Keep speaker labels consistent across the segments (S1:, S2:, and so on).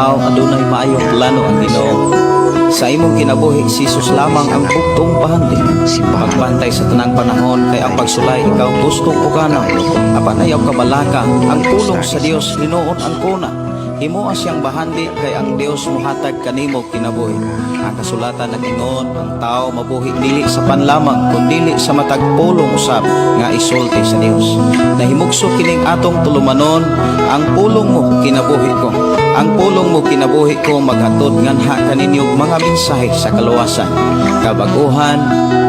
S1: tao, adunay maayong plano ang Ginoo. Sa imong kinabuhi, si Jesus lamang ang bugtong bahandi. Pagbantay sa tanang panahon kay ang pagsulay ikaw gusto puganaw. Apan ayaw kabalaka, ang pulong sa Dios hinuon ang kuna. Himoa siyang bahandi kay ang Dios mohatag kanimo kinabuhi. Ang kasulatan nag-ingon, ang tao mabuhi dili sa pan lamang kundili sa matag pulong usab nga isulti sa Dios. Nahimugso kining atong tulumanon, "Ang Pulong Mo Kinabuhi Ko." Ang Pulong Mo Kinabuhi Ko maghatod nganha kaninyo mga mensahe sa kaluwasan, kabaguhan,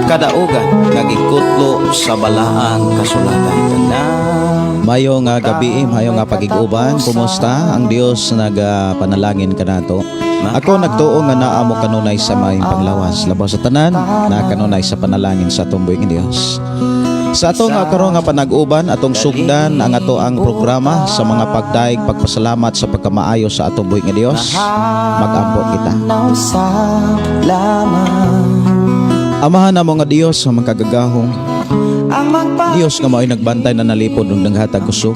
S1: kadaugan nga gikutlo sa balaang kasulatan. Tanan.
S2: Mayo nga gabi, mayo nga pagiguban, kumusta? Ang Dios nagapanalangin kanato. Ako nagtuo nga naa mo kanunay sa maayong panglawas. Labaw sa tanan, na kanunay sa panalangin sa atong buhi nga Dios. Sa ato nga karon nga panag-uban, atong sugdan ang ato ang programa sa mga pagdaig, pagpasalamat sa pagkamaayo sa atong buhi nga Dios. Mag-ampo kita. Amahan namo nga Dios sa makagagahom, Dios nga mao'y nagbantay na nalipod ug naghatag kusog.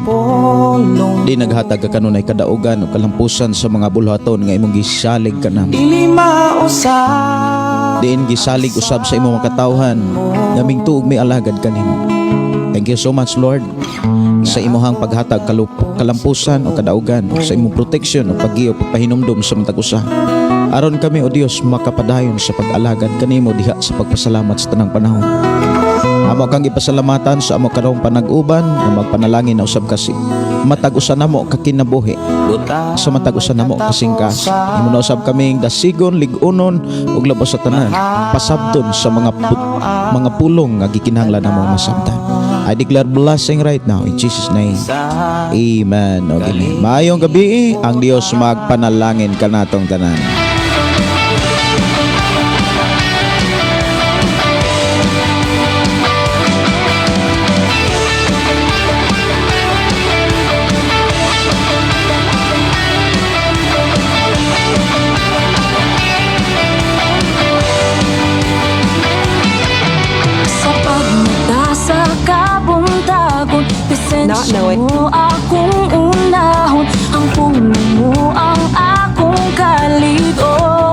S2: Di naghatag ka kanunay kadaugan o kalampusan sa mga bulhaton nga imong gisalig kanamo. Diin gisalig usab sa imong mga katawhan nga mingtuog may alagad kanimo. Thank you so much, Lord, sa imuhang paghatag kalampusan o kadaugan, sa imong protection o paggiyo, pagpahinumdum sa matag usa. Aron kami, o Dios, makapadayon sa pag-alagad kanimo diha sa pagpasalamat sa tanang panahon. Amo kang ipasalamatan sa amo karong panag-uban nga magpanalangin na usab kasi matag usa namo ka kinabuhi, sa matag usa namo kasingkas. Imo na usab kaming dasigon, lig-unon ug labaw sa tanan pasabton sa mga pulong nga gikinahanglan namo masabtan. I declare blessing right now in Jesus' name. Amen. O gini. Maayong gabi, ang Dios magpanalangin kanatong tanan.
S3: Sa pagmata sa kabuntagon,
S4: Not
S3: Presensya
S4: knowing.
S3: mo akong unahon. Ang pulong mo ang akong kalig-on.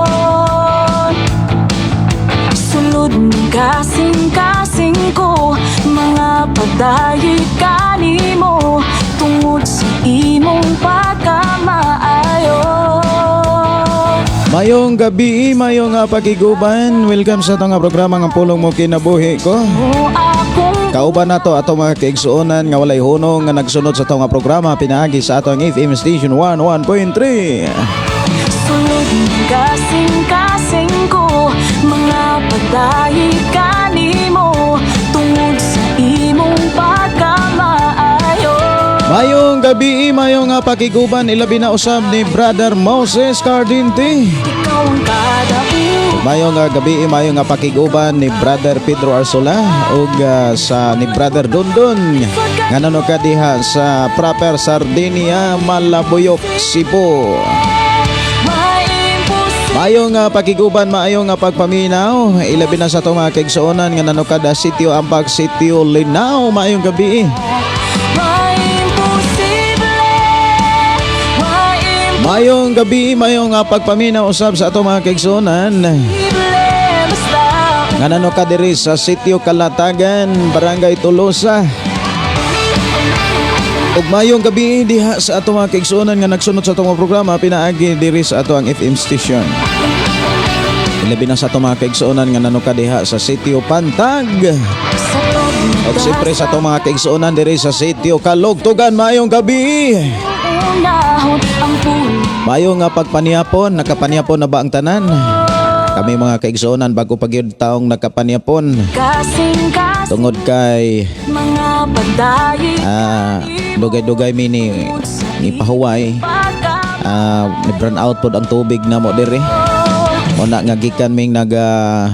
S3: Sulod ng kasing-kasing ko, mga pagdayi kanimo, tungod sa imong pagkamaayo.
S2: Mayong gabi, mayong nga pagiguban. Welcome sa atong nga programa nga Pulong Mo Kinabuhi Ko.
S3: Mo akong
S2: Kauban nato ato mga kaigsuonan nga walay hunong nga nagsunod sa atong nga programa pinaagi sa atong FM station 11.3.
S3: Sulod ng kasing-kasing ko, mga pagdayi kanimo, tungod sa imong pagkamaayo.
S2: Mayong gabi, mayong nga pakiguban, ilabi na usab ni Brother Moses Cardinte.
S3: Ikaw ang kadaugan.
S2: Mayong nga gabi, mayong nga pakiguban ni Brother Pedro Arsola ug sa ni Brother Dundon nga nano ka diha sa proper Sardinia, Malabuyok, Cebu.
S3: May imposible.
S2: Maayong nga pakiguban, maayong nga pagpaminaw. Ilabi na sa atong mga kaigsuonan nga nanukad sa Sitio Ambag, Sitio Linao. Maayong gabi.
S3: May imposible. May
S2: Maayong gabi, maayong nga pagpaminaw usab sa atong mga kaigsuonan
S3: imposible. Basta
S2: nga nanukad diri sa Sitio Kalatagan, Barangay Tolosa. Ug maayong gabi diha sa atong mga kaigsuonan nga nagsunod sa atong mga programa pinaagi diri sa ato ang FM station. Ilabi na sa atong mga kaigsuonan nga nanukad diha sa Sitio Pantag.
S3: Sa
S2: Ug siyempre sa atong mga kaigsuonan diri sa Sitio Kalugtugan, maayong gabi.
S3: Unahon ang pulong.
S2: Maayong nga pagpanihapon, nakapanihapon na ba ang tanan? Kami mga kaigsuonan bago pa gyud taong nakapanihapon
S3: Kasing-kasing
S2: tungod kay
S3: mga pagdayi
S2: dugay-dugay mi ni pahuway. Ni brown out pod ang tubig namo diri. Muna nga gikan ming naga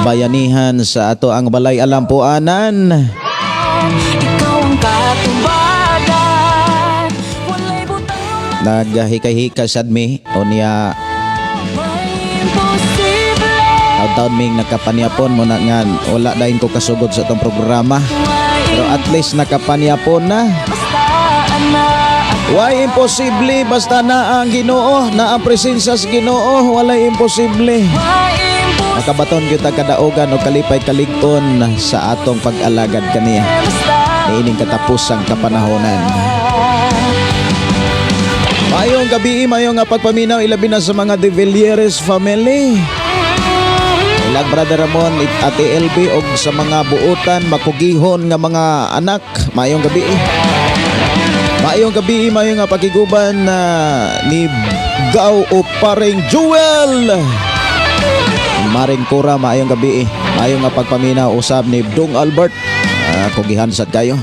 S2: bayanihan sa ato ang balay alampuanan.
S3: Ikaw ang katubagan. Walay butang
S2: Nagahikay-hikay sad mi unya
S3: May imposible.
S2: Taon-taon ming nakapanihapon mo na nga wala dahin ko kasugod sa atong programa.
S3: May
S2: Pero at least nakapanihapon na.
S3: Basta ana ako.
S2: Way imposible basta na ang Ginoo, na ang presensya sa Ginoo, walay imposible.
S3: Way imposible.
S2: Makabaton gyud ta kadaugan o kalipay kalig-on sa atong pag-alagad kaniya
S3: Basta
S2: niining katapusang kapanahonan. Mayong gabi, mayong nga pagpaminaw, ilabi na sa mga De Villieres family. Ilang Brother Ramon, Ate LB og sa mga buotan, makugihon nga mga anak, mayong gabi. Mayong gabi, mayong nga pakiguban na ni Gaw o Paring Jewel. Maring Cora, maayong gabi. Maayong nga pagpaminaw usab ni Dong Albert. Kugihan sad kayo.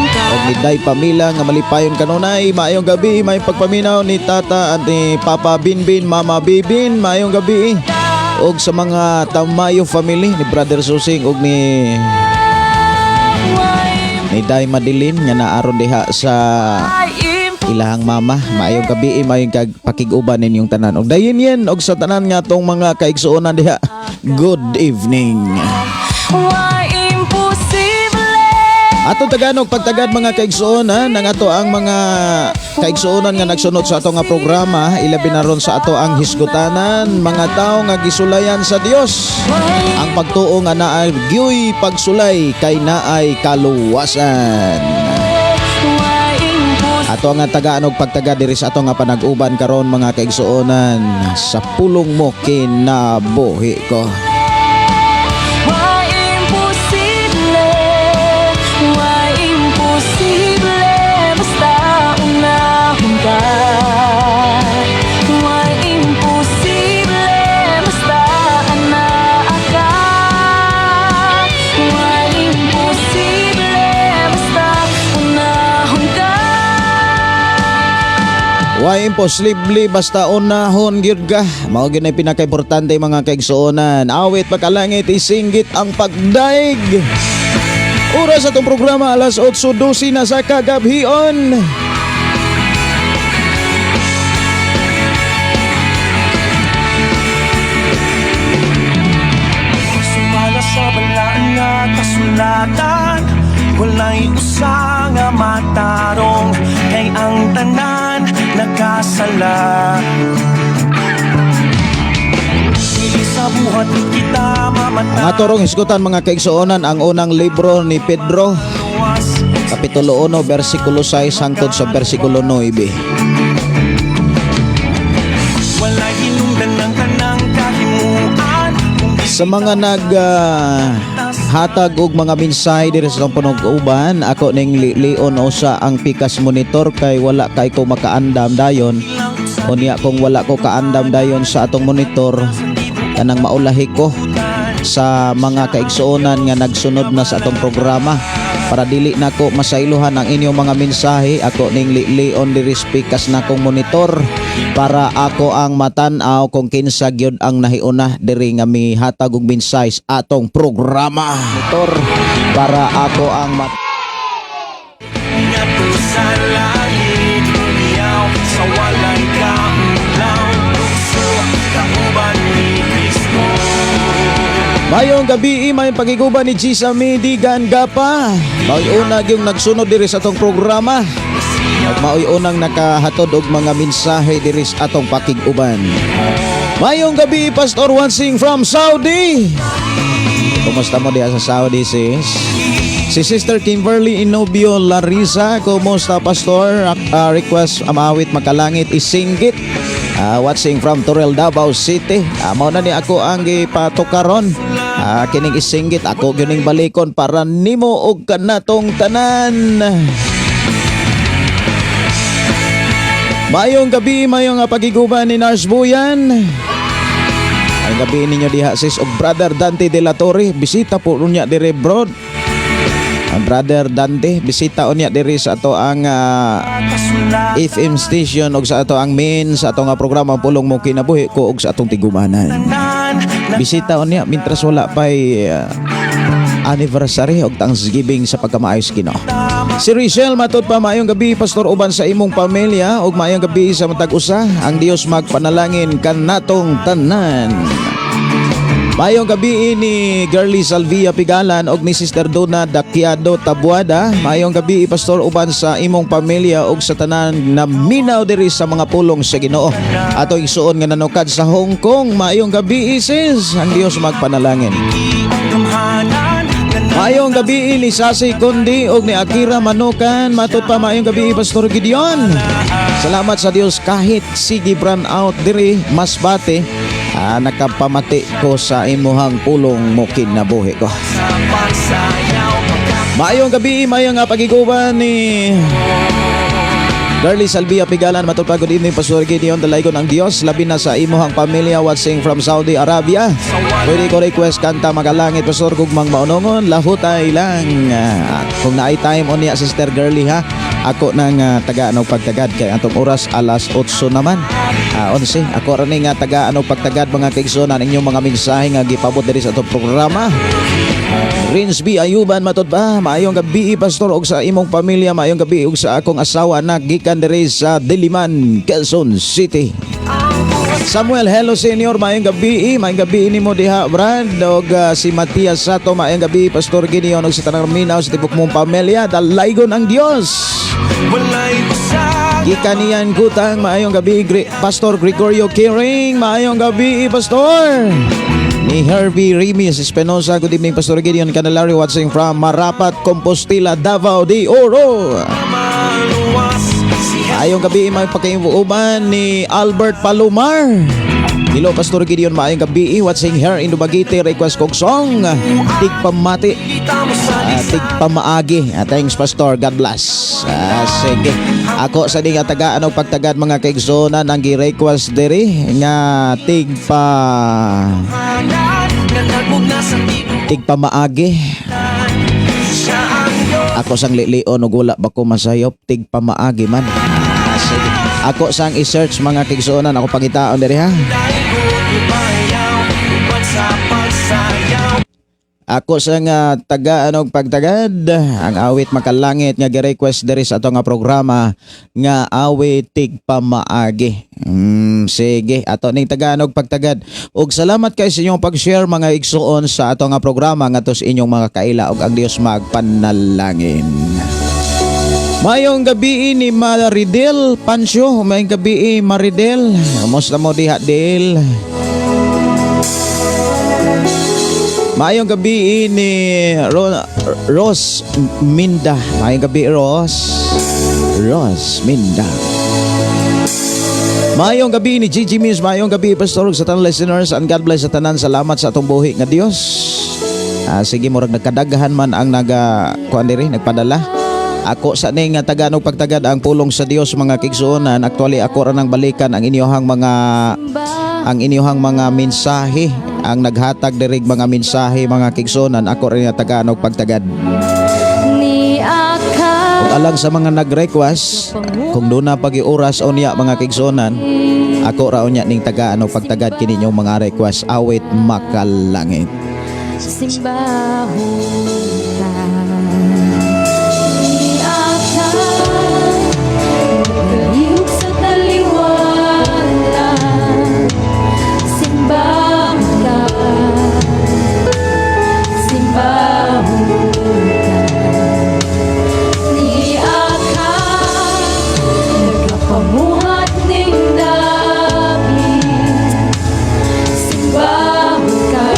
S2: Og ni Day Pamila nga malipayon kanunay, maayong gabi, maayong pagpaminaw ni Tata at ni Papa Binbin, Mama Bibin, maayong gabi. Og sa mga Tamayo family ni Brother Susing og ni Day Madeline nga naaron diha sa ilahang mama, maayong gabi, maayong kag pakig-uban ninyong tanan. Og dayon yen og sa tanan nga atong mga kaigsuonan diha. Good evening.
S3: Way imposible.
S2: Ato taganog pagtagad, mga kaigsuonan, ang ato ang mga kaigsuonan nga nagsunod sa ato nga programa, ilabi na ron sa ato ang hisgutanan, mga tao nga gisulayan sa Dios. Ang pagtuo nga naay gyuy pagsulay kay naay kaluwasan.
S3: Way imposible.
S2: Ato nga tagaan og pagtaga diri sa ato nga panag-uban karon, mga kaigsuonan, sa pulong mo kinabuhi ko.
S3: Way imposible. Way imposible. Basta unahon ka. Way imposible. Basta anaa ka. Way imposible. Basta unahon ka.
S2: Way imposible basta unahon gyud ka. Mao gyud nay pinakaimportante, mga kaigsuonan. Awit pagkalangit, isinggit ang pagdaig. Oras atong programa, alas 8:12 na sa kagabhion.
S4: Sumala sa balaan nga kasulatan, wala'y usa nga matarong, kay ang tanan nakasala. Dili sa buhat ni kita mamatay.
S2: Ang atorong hisgutan, mga kaigsuonan, ang unang libro ni Pedro, Kapitulo 1, versikulo 6 hangtod sa versikulo 9.
S4: Wala'y hinungdan ng kanang kahimuan kung di
S2: Sa mga nag hatag og mga mensahe diri sa atong panug-uban, ako ning lion usa ang pikas monitor kay wala kay ko makaandam dayon. Unya kung wala ko kaandam dayon sa atong monitor, kanang maulahi ko sa mga kaigsuonan nga nagsunod na sa atong programa. Para dili nako masaylohan ang inyong mga mensahe, ako ning lion diri sa pikas na kong monitor para ako ang matan-aw kung kinsa gyud ang nahiuna diri nga mihatag og mensahe sa atong programa. Monitor para ako ang mat
S4: Ngadto sa langit, Iyaw sa walay kaulaw, Lukso kauban ni Kristo.
S2: Mayong gabi, may pagiguban ni Gisa Midigan Gapa. Maoy una yung nagsunod diri sa atong programa. Ug maoy unang nakahatod og mga mensahe diri sa atong pakig-uban. Mayong gabi, Pastor Wansing from Saudi. Kumusta mo diha sa Saudi, sis? Si Sister Kimberly Inobio Larissa, kumusta, Pastor? Request amawit makalangit isinggit. Watching from Torel, Davao City. Mao na ni ako ang gipatukaron. Kining isinggit ako gyuning balikon para nimo og kanatong tanan. Mayong gabi, mayong nga pagiguban ni Nars Buyan. Ang gabi ninyo diha, sis, og Brother Dante de la Torre, bisita po unya dire, bro. Ang Brother Dante bisita unya diri sa ato ang FM station og sa ato ang main sa ato nga programa Pulong Mo Kinabuhi Ko og sa atong tigumanan. Bisita unya mintras wala pa'y anniversary og Thanksgiving sa pagkamaayos Ginoo. Si Richelle matud pa, maayong gabi, Pastor, uban sa imong pamilya ug maayong gabi sa matag usa. Ang Dios magpanalangin kanatong tanan. Maayong gabi ni Girlie Salvia Pigalan og ni Sister Donna Dakiado Tabuada. Maayong gabi, Pastor, uban sa imong pamilya og sa tanan na minaw diri sa mga pulong sa Ginoo. Ato igsuon nga nanukad sa Hong Kong. Maayong gabi, sis. Ang Dios magpanalangin.
S4: Gamhanan.
S2: Maayong gabi ni Sasi Kundi og ni Akira Manukan. Matod pa, maayong gabi, Pastor Gideon. Salamat sa Dios kahit sige brown out diri Masbate. Nakapamati ko sa imuhang pulong mo kinabuhi ko.
S4: Sa pagsayaw.
S2: Maayong gabi, maayong nga pagiguban ni Girlie Salvia Pigalan. Matod pa, good evening, Pastor Gideon, dalaygon ang Dios, labi na sa imuhang pamilya, watching from Saudi Arabia. Pwede ko request kanta Magalangit, Pastor Gugmang Maunongon, lahutay lang. Kung naay time unya, Sister Girlie, ha. Ako nang taga og pagtagad kay atong oras alas 8 naman. 11. Ako ra ni nga taga og pagtagad, mga kaigsuonan, inyong mga mensahe nga gipabot diri sa atong programa. Rins B. Ayuban, matod pa, maayong gabi, Pastor, og sa imong pamilya. Maayong gabi og sa akong asawa, anak, gikan diri sa Diliman, Quezon City. Samuel Hello Senior, maayong gabi, maayong gabi nimo diha, Brad. Og si Matias Sato, maayong gabi, Pastor Gideon, og sa tanang minaw sa tibok mong pamilya, dalaygon ang Dios.
S4: Walay usag.
S2: Gikan niyan gutang, maayong gabi, Pastor Gregorio Kiring, maayong gabi, Pastor. Ni Herbie Remis Espinosa, good evening, Pastor Gideon Canelario, watching from Marapat, Compostela, Davao de Oro.
S4: Maluwas si
S2: Maayong gabi, may pakiuban ni Albert Palomar. Hello, Pastor Gideon, maayong gabi, watching here in Dumaguete, request kog song, Tigpamati.
S4: Kita mo sa
S2: Tigpamaagi. Thanks, Pastor. God bless. Sige. Ako sa di nga tagaan og pagtagad, mga kaigsuonan, ang gi-request diri nga tigpa
S4: hanan nga nagmugna sa tibuok.
S2: Tigpamaagi.
S4: Siya ang Diyos.
S2: Ako sang lilion ug wala ba ko masayop, tigpamaagi man. Sige. Ako sang i-search, mga kaigsuonan, ako pangitaon diri, ha.
S4: Daigon umayaw uban sa pagsayaw.
S2: Ako sa nga taga og pagtagad ang awit Makalangit nga gi-request diri sa ato nga programa nga awit Tigpamaagi. Sige, ato ning taga og pagtagad. Ug salamat kay sa inyong pag-share, mga igsuon, sa ato nga programa ngadto sa inyong mga kaila ug ang Dios magpanalangin. Maayong gabi ni Maridel Pancho. Maayong gabi, Maridel. Kumusta mo diha, Del? Maayong gabi ni Ros Minda. Maayong gabi, Ros. Ros Minda. Maayong gabi ni Gigi Miss. Maayong gabi, Pastor, ug sa tanan listeners, and God bless sa tanan. Salamat sa atong buhi nga Dios. Sige, murag nagkadaghan man ang naga kuan diri, nagpadala. Ako sa ning nga taga og pagtagad ang pulong sa Dios, mga kaigsuonan. Actually, ako ra nang balikan ang inyuhang mga mensahe, ang naghatag dirig mga mensahe, mga kaigsuonan, ako rin nga taga og pagtagad.
S3: Ni
S2: Ug alang sa mga nag-request, kung duna pagi oras unya, mga kaigsuonan, ako ra unya ning tagaan og pagtagad kini inyong mga request awit Makalangit.
S3: Simbahon ka. Ni Nagkalihok sa taliwala. Simbahon ka. Simbahon ka. Ni Nagkapamuhat ning dapit. Simbahon ka.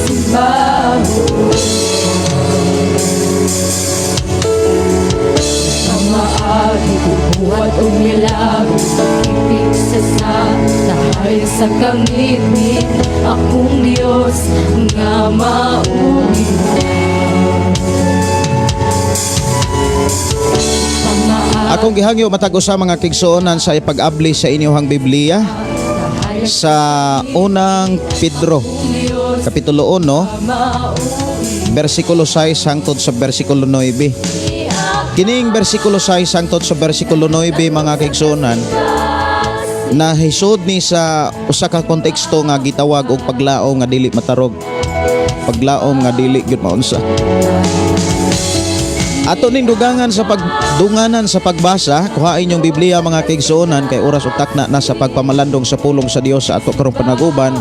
S3: Simbahon ka. Pamaagi buhat og milagro, ipik sa tahay sa kangitngit. Akong Diyos nga maugin. Pamaagi
S2: Akong gihangyo matag usa, mga kaigsuonan, sa ipag-abli sa inyong Biblia sa Unang Pedro Kapitulo 1, versikulo 6 hangtod sa versikulo 9. Kining versikulo 6 hangtod sa versikulo 9, mga kaigsuonan, nahisod ni sa usa ka konteksto nga gitawag og paglaom nga dili matarog. Paglaom nga dili gyud maunsa. Ato ning dugangan sa pagdunganan sa pagbasa, kuhain yung Biblia, mga kaigsuonan, kay oras ug takna na sa pagpamalandong sa pulong sa Dios sa ato karong panaguban.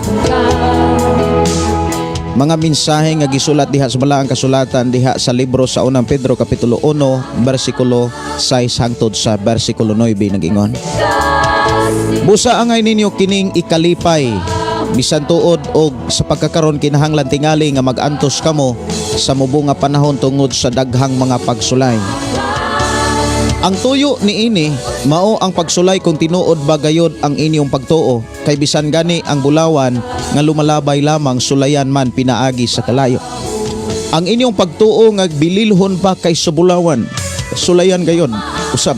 S2: Mga mensahe nga gisulat diha sa Balaang Kasulatan, diha sa libro sa Unang Pedro kapitulo 1 bersikulo 6 hangtod sa bersikulo 9, nagingon: "Busa angay ninyo kining ikalipay bisan tuod og sa pagkakaron kinahanglan tingali nga mag-antos kamo sa mubo nga panahon tungod sa daghang mga pagsulay. Ang tuyo niini mao ang pagsulay kung tinuod ba gayod ang inyong pagtuo, kay bisan gani ang bulawan nga lumalabay lamang sulayan man pinaagi sa kalayo. Ang inyong pagtuo nga bililhon pa kaysa bulawan, sulayan gayon usab.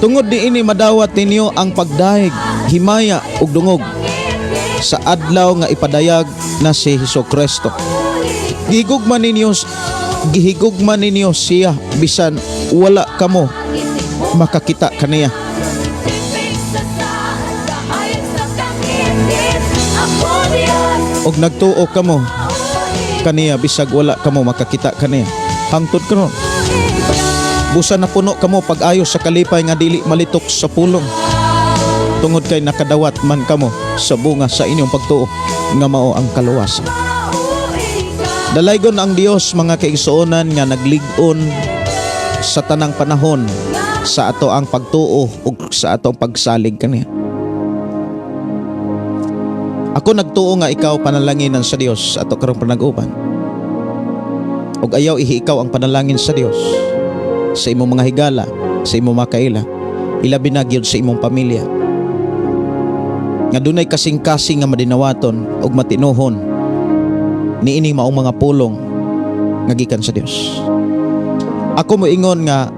S2: Tungod niini madawat ninyo ang pagdayeg, himaya ug dungog sa adlaw nga ipadayag na si Hesus Kristo. Gihigugma ninyo siya bisan wala kamo makakita kaniya. Og nagtuo kamo kaniya bisag wala kamo makakita kaniya hangtod karon. Busa napuno kamo pag-ayo sa kalipay nga dili malitok sa pulong tungod kay nakadawat man kamo sa bunga sa inyong pagtuo nga mao ang kaluwasan." Dalaygon ang Dios, mga kaigsuonan, nga naglig-on sa tanang panahon sa ato ang pagtuo ug sa atong pagsalig kaniya. Ako nagtuo nga ikaw panalanginan sa Dios ato karong panag-uban. Ug ayaw ihi ikaw ang panalangin sa Dios sa imong mga higala, sa imong mga kaila, ilabi na gyud sa imong pamilya. Nga dunay kasing-kasing nga madinawaton ug matinuhon niini maong mga pulong nga gikan sa Dios. Ako moingon nga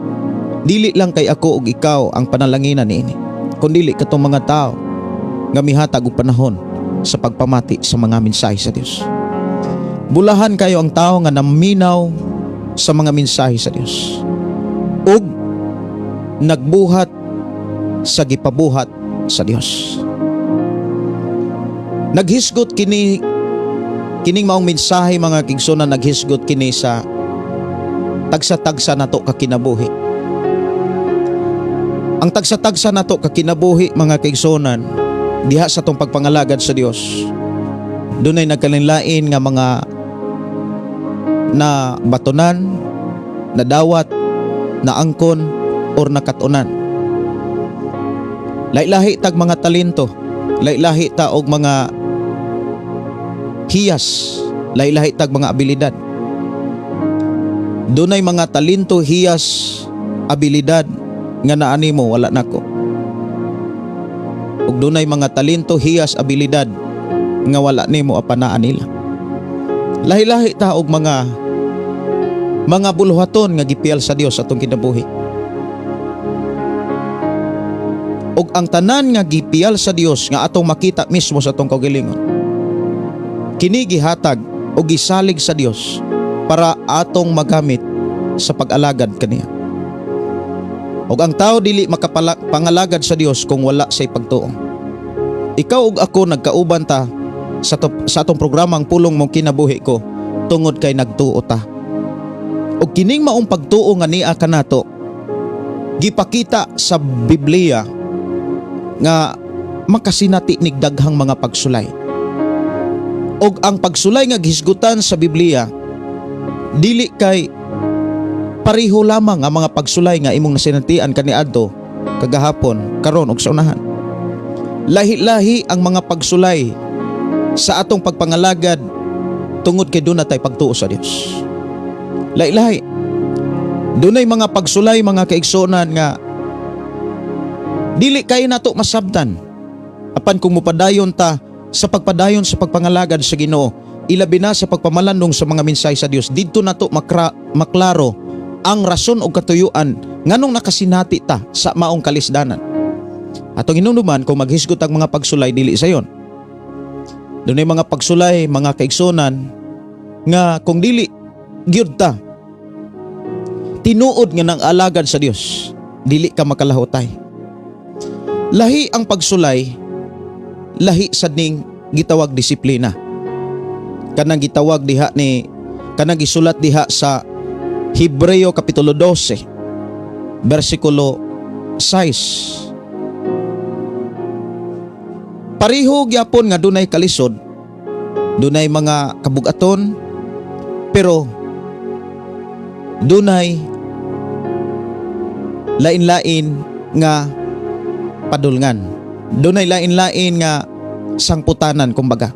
S2: dili lang kay ako ug ikaw ang panalanginan niini, kundili katong mga tao nga mihatag og panahon sa pagpamati sa mga mensahe sa Dios. Bulahan kayo ang tao nga naminaw sa mga mensahe sa Dios ug nagbuhat sa gipabuhat sa Dios. Naghisgot kini kining maong mensahe, mga kaigsuonan, naghisgot kini sa tagsa-tagsa nato ka kinabuhi. Ang tagsa-tagsa nato ka kinabuhi, mga kaigsuonan, diha sa atong pagpangalagad sa Dios, dunay nagkalainlain nga mga na batonan, nadawat, naangkon or nakatunan. Lahi-lahi tag mga talento, lahi-lahi ta og mga hiyas, lahi-lahi tag mga abilidad. Dunay mga talento, hiyas, abilidad nga naa nimo, wala nako. Ug dunay mga talento, hiyas, abilidad nga wala nimo apan naa nila. Lahi-lahi ta og mga buluhaton nga gipiyal sa Dios atong kinabuhi. Ug ang tanan nga gipiyal sa Dios nga atong makita mismo sa atong kaugalingon, kini gihatag o gisalig sa Dios para atong magamit sa pag-alagad kaniya. Ug ang tao dili makapangalagad sa Dios kung wala say pagtuo. Ikaw ug ako nagkauban ta sa atong programang Pulong Mong Kinabuhi Ko tungod kay nagtuo ta. Ug kining maong pagtuo nga nia kanato, gipakita sa Biblia nga makasinati nig daghang mga pagsulay. Og ang pagsulay nga gihisgutan sa Biblia, dili kay pareho lamang ang mga pagsulay nga imong nasinatian kaniadto, kagahapon, karon ug sa unahan. Lahi-lahi ang mga pagsulay sa atong pagpangalagad tungod kay duna tay pagtuo sa Dios. Lahi-lahi. Dunay mga pagsulay, mga kaigsuonan, nga dili kay nato masabtan. Apan kung mupadayon ta sa pagpadayon sa pagpangalagad sa Ginoo, ilabi na sa pagpamalandong sa mga mensahe sa Dios, didto nato maklaro ang rason o katuyuan nganong nakasinati ta sa maong kalisdanan. Atong hinumduman, kung maghisgot ang mga pagsulay, dili sayon. Dunay mga pagsulay, mga kaigsuonan, nga kung dili gyud ta tinuod nga nang alagad sa Dios, dili ka makalahutay. Lahi ang pagsulay, lahi sad ning gitawag disiplina. Kanang gitawag diha ni kanang gisulat diha sa Hebreo Kapitulo 12, versikulo 6. Pareho gyapon nga dunay kalisod, dunay mga kabugaton, pero dunay lain-lain nga padulngan. Dunay lain-lain nga sangputanan, kumbaga.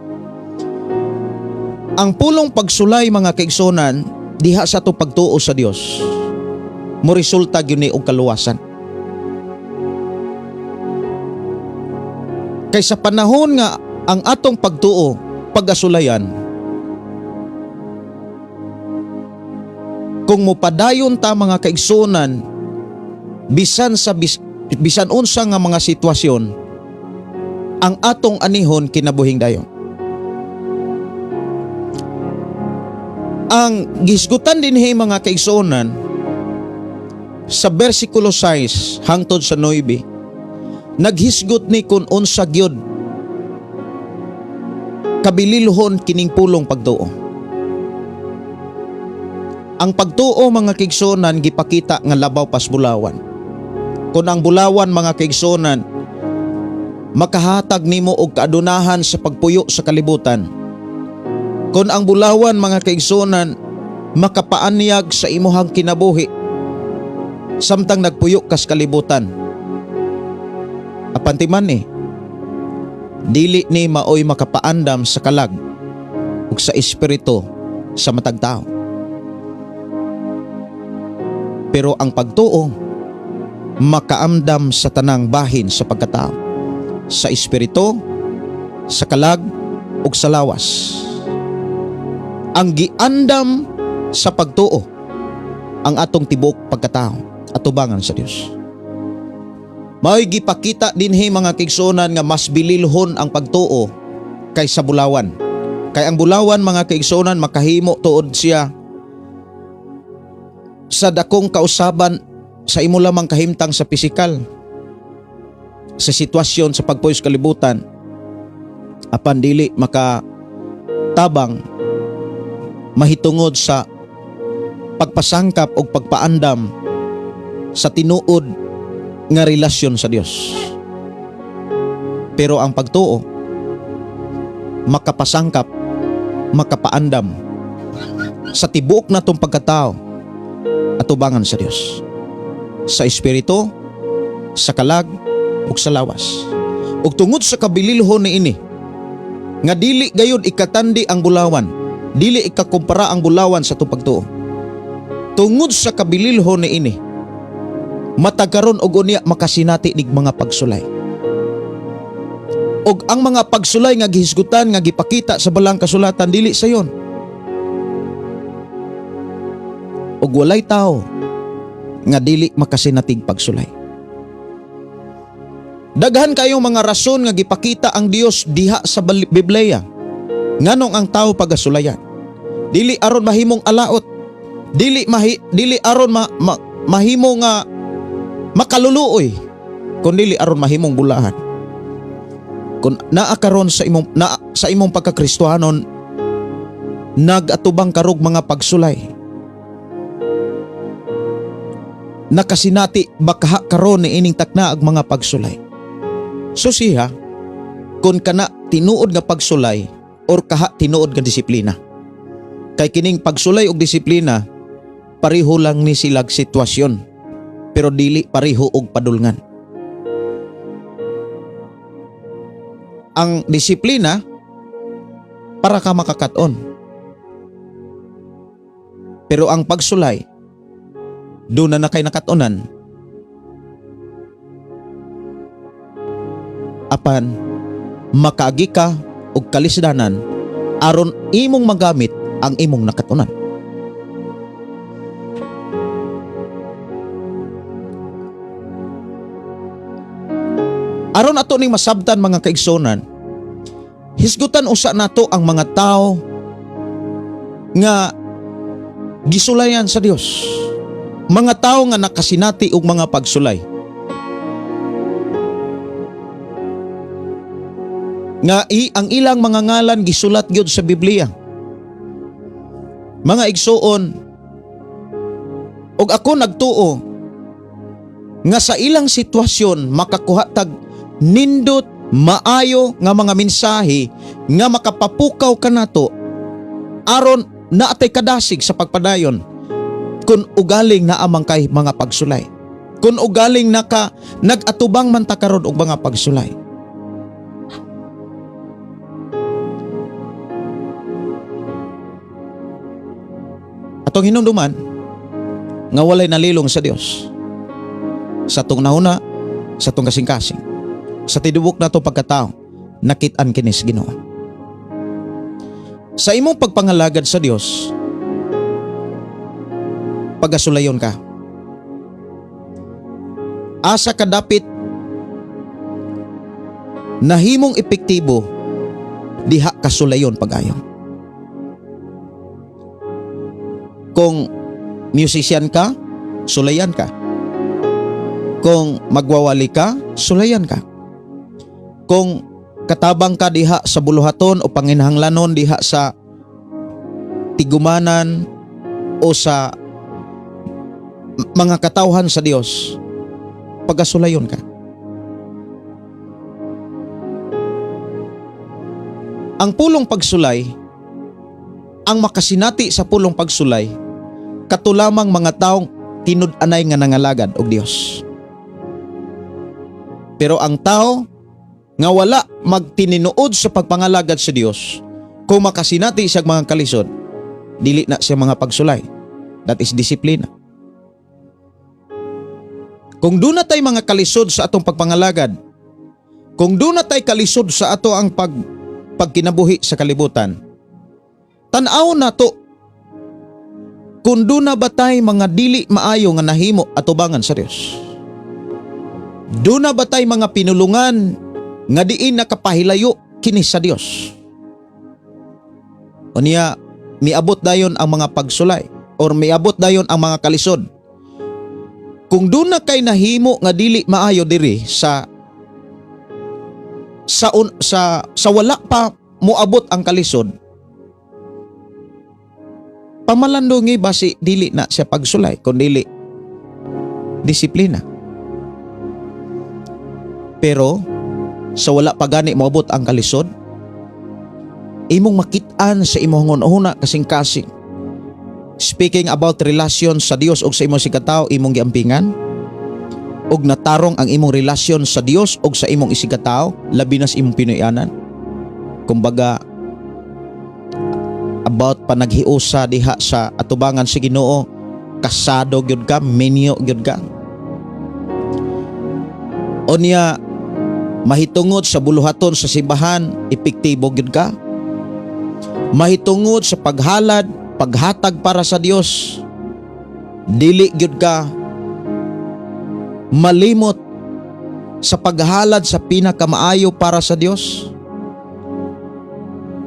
S2: Ang pulong pagsulay, mga kaigsunan, diha sa ato pagtuo sa Dios, mo resulta gyud ni og kaluwasan. Kay sa panahon nga ang atong pagtuo pagasulayan, kung mopadayon ta, mga kaigsunan, bisan unsa nga mga sitwasyon, ang atong anihon kinabuhing dayon. Ang gisgutan dinhi, mga kaigsuonan, sa versikulo 6 hangtod sa 9, naghisgot ni kung unsa gyud kabililhon kining pulong pagtuo. Ang pagtuo, mga kaigsuonan, gipakita nga labaw pas bulawan. Kung ang bulawan, mga kaigsuonan, makahatag nimo og kaadunahan sa pagpuyo sa kalibutan. Kung ang bulawan, mga kaigsuonan, makapaanyag sa imuhang kinabuhi samtang nagpuyo kas kalibutan. Apan timan ni, dili ni maoy makapaandam sa kalag ug sa espiritu sa matag tao. Pero ang pagtuo makaamdam sa tanang bahin sa pagkatao, sa espiritu, sa kalag ug sa lawas. Ang giandam sa pagtuo ang atong tibok pagkatao atubangan sa Dios. Mao'y gipakita dinhi, mga kaigsuonan, nga mas bililhon ang pagtuo kaysa bulawan. Kay ang bulawan, mga kaigsuonan, makahimo tuod siya sa dakong kausaban sa imo lamang kahimtang sa pisikal, sa sitwasyon sa pagpuyo sa kalibutan, apan dili makatabang mahitungod sa pagpasangkap o pagpaandam sa tinuod nga relasyon sa Dios. Pero ang pagtuo makapasangkap, makapaandam sa tibuok natong pagkatao atubangan sa Dios. Sa espiritu, sa kalag ug sa lawas. Ug tungod sa kabililhon niini nga dili gayud ikatandi ang bulawan, dili ikakumpara ang bulawan sa atong pagtuo. Tungod sa kabililhon niini, matag karon og unya makasinati nig mga pagsulay. Og ang mga pagsulay nga gihisgutan, nga gipakita sa balang kasulatan, dili sayon. Og walay tao nga dili makasinatig pagsulay. Daghan kayong mga rason nga gipakita ang Dios diha sa Biblia nganong ang tao pagasulayan. Dili aron mahimong alaot, dili aron mahimo nga makaluluoy, kun dili aron mahimong bulahan. Kung naa karon sa imong pagkakristohanon nagatubang karog mga pagsulay, nakasinati baka karon ni ining takna ang mga pagsulay, susiha kung kana tinuod nga pagsulay or kaha tinuod nga disiplina. Kay kining pagsulay og disiplina, pareho lang ni silag sitwasyon, pero dili pareho og padulngan. Ang disiplina para ka makakaton. Pero ang pagsulay, doon na na kay nakatunan. Apan makaagi ka og kalisdanan aron imong magamit ang imong nakatunan. Aron ato ning masabtan, mga kaigsonan, hisgutan usa nato ang mga tao nga gisulayan sa Dios. Mga tao nga nakasinati og mga pagsulay. Nga ang ilang mga ngalan gisulat gyud sa Biblia. Mga igsuon, Og ako nagtuo nga sa ilang sitwasyon makakuha tag nindot, maayo nga mga mensahe nga makapapukaw kanato aron naatay kadasig sa pagpadayon kung ugaling naa man kay mga pagsulay, kung ugaling nag-atubang man ta karon og mga pagsulay. Atong hinumduman nga walay nalilong sa Dios. Sa atong nahuna, sa atong kasing-kasing, sa tibuok nato pagkatao, nakit-an kini sa Ginoo. Sa imong pagpangalagad sa Dios, pagasulayon ka. Asa ka dapit nahimong epektibo, diha kasulayon pag-ayo. Kung musician ka, sulayan ka. Kung magwawali ka, sulayan ka. Kung katabang ka diha sa buluhaton o panginahanglanon diha sa tigumanan o sa mga katawhan sa Dios, pagkasulayon ka. Ang pulong pagsulay, ang makasinati sa pulong pagsulay, kato lamang mga taong tinud-anay nga nangalagad og Dios. Pero ang tao nga wala magtininuod sa pagpangalagad sa Dios, kung makasinati siya mga kalisod, dili na siya mga pagsulay. That is disiplina. Kung duna tay mga kalisod sa atong pagpangalagad, kung duna tay kalisod sa ato ang pagkinabuhi sa kalibutan, tan-aw nato kung duna ba tay mga dili maayo nga nahimo atubangan sa Dios. Duna ba tay mga pinulungan nga diin nakapahilayo kini sa Dios? Unya, miabot dayon ang mga pagsulay or miabot dayon ang mga kalisod. Kung duna kay nahimo nga dili maayo diri sa wala pa moabot ang kalisod, pamalandungi basi dili na siya pagsulay kun dili disiplina. Pero sa wala pa gani moabot ang kalisod, imong makit-an sa imong hunahuna, kasing-kasing, speaking about relasyon sa Dios ug sa imong isigkatawo, imong giampingan ug natarong ang imong relasyon sa Dios ug sa imong isigkatawo, labi na sa imong Pinoyanan. Kumbaga about panaghiusa diha sa atubangan sa Ginoo, kasado gyud ka, minyo gyud ka. Unya mahitungod sa buluhaton sa simbahan, epektibo gyud ka. Mahitungod sa paghalad, paghatag para sa Dios, dili gyud ka malimot sa paghalad sa pinakamaayo para sa Dios.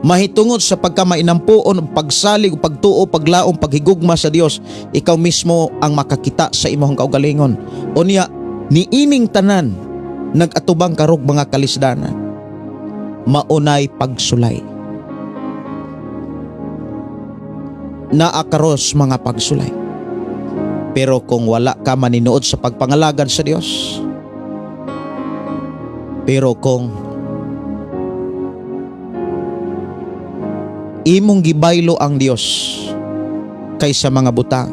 S2: Mahitungod sa pagkamainampuon, pagsalig, pagtuo, paglaom, paghigugma sa Dios, ikaw mismo ang makakita sa imong kaugalingon. Unya niining tanan nag-atubang karog mga kalisdanan, maunay pagsulay. Naa karos mga pagsulay. Pero kung wala ka maninuod sa pagpangalagad sa Dios, pero kung imong gibaylo ang Dios kaysa mga butang,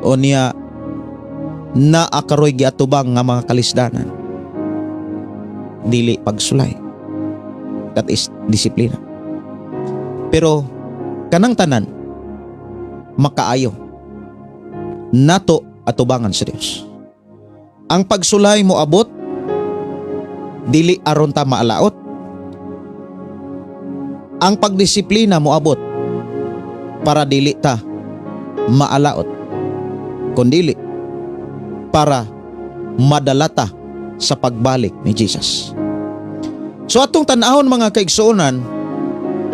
S2: o niya naa karoy giatubang nga mga kalisdanan, dili pagsulay. That is disiplina. Pero kanang tanan makaayo nato atubangan sa Dios. Ang pagsulay mo abot dili aron ta maalaot. Ang pagdisiplina mo abot para dili ta maalaot, kundili para madala ta sa pagbalik ni Jesus. So atong tan-awon, mga kaigsuonan,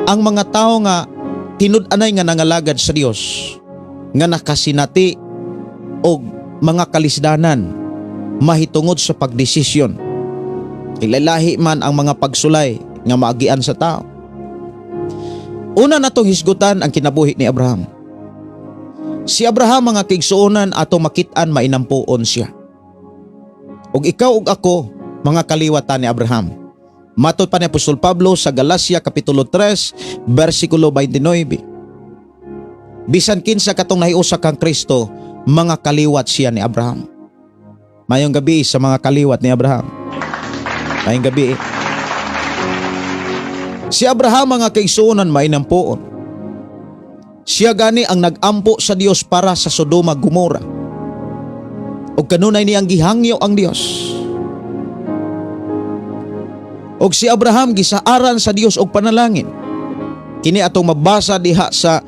S2: ang mga tao nga tinud-anay nga nangalagad sa Dios nga nakasinati og mga kalisdanan mahitungod sa pagdesisyon. Ilalahi man ang mga pagsulay nga maagian sa tao. Una natong hisgutan ang kinabuhi ni Abraham. Si Abraham, mga kaigsuonan, ato makit-an mainampuon siya. Ug ikaw ug ako, mga kaliwatan ni Abraham. Matod pa ni Apostol Pablo sa Galacia Kapitulo 3 versikulo 29. Bisan kinsa katong nahiusa kang Kristo, mga kaliwat siya ni Abraham. Mayong gabi sa mga kaliwat ni Abraham. Mayong gabi. Si Abraham, mga kaigsuonan, mainampuon. Siya gani ang nag-ampo sa Dios para sa Sodoma, Gomora. Ug kanunay niyang gihangyo ang Dios. Og si Abraham gisaaran sa Dios og panalangin. Kini atong mabasa diha sa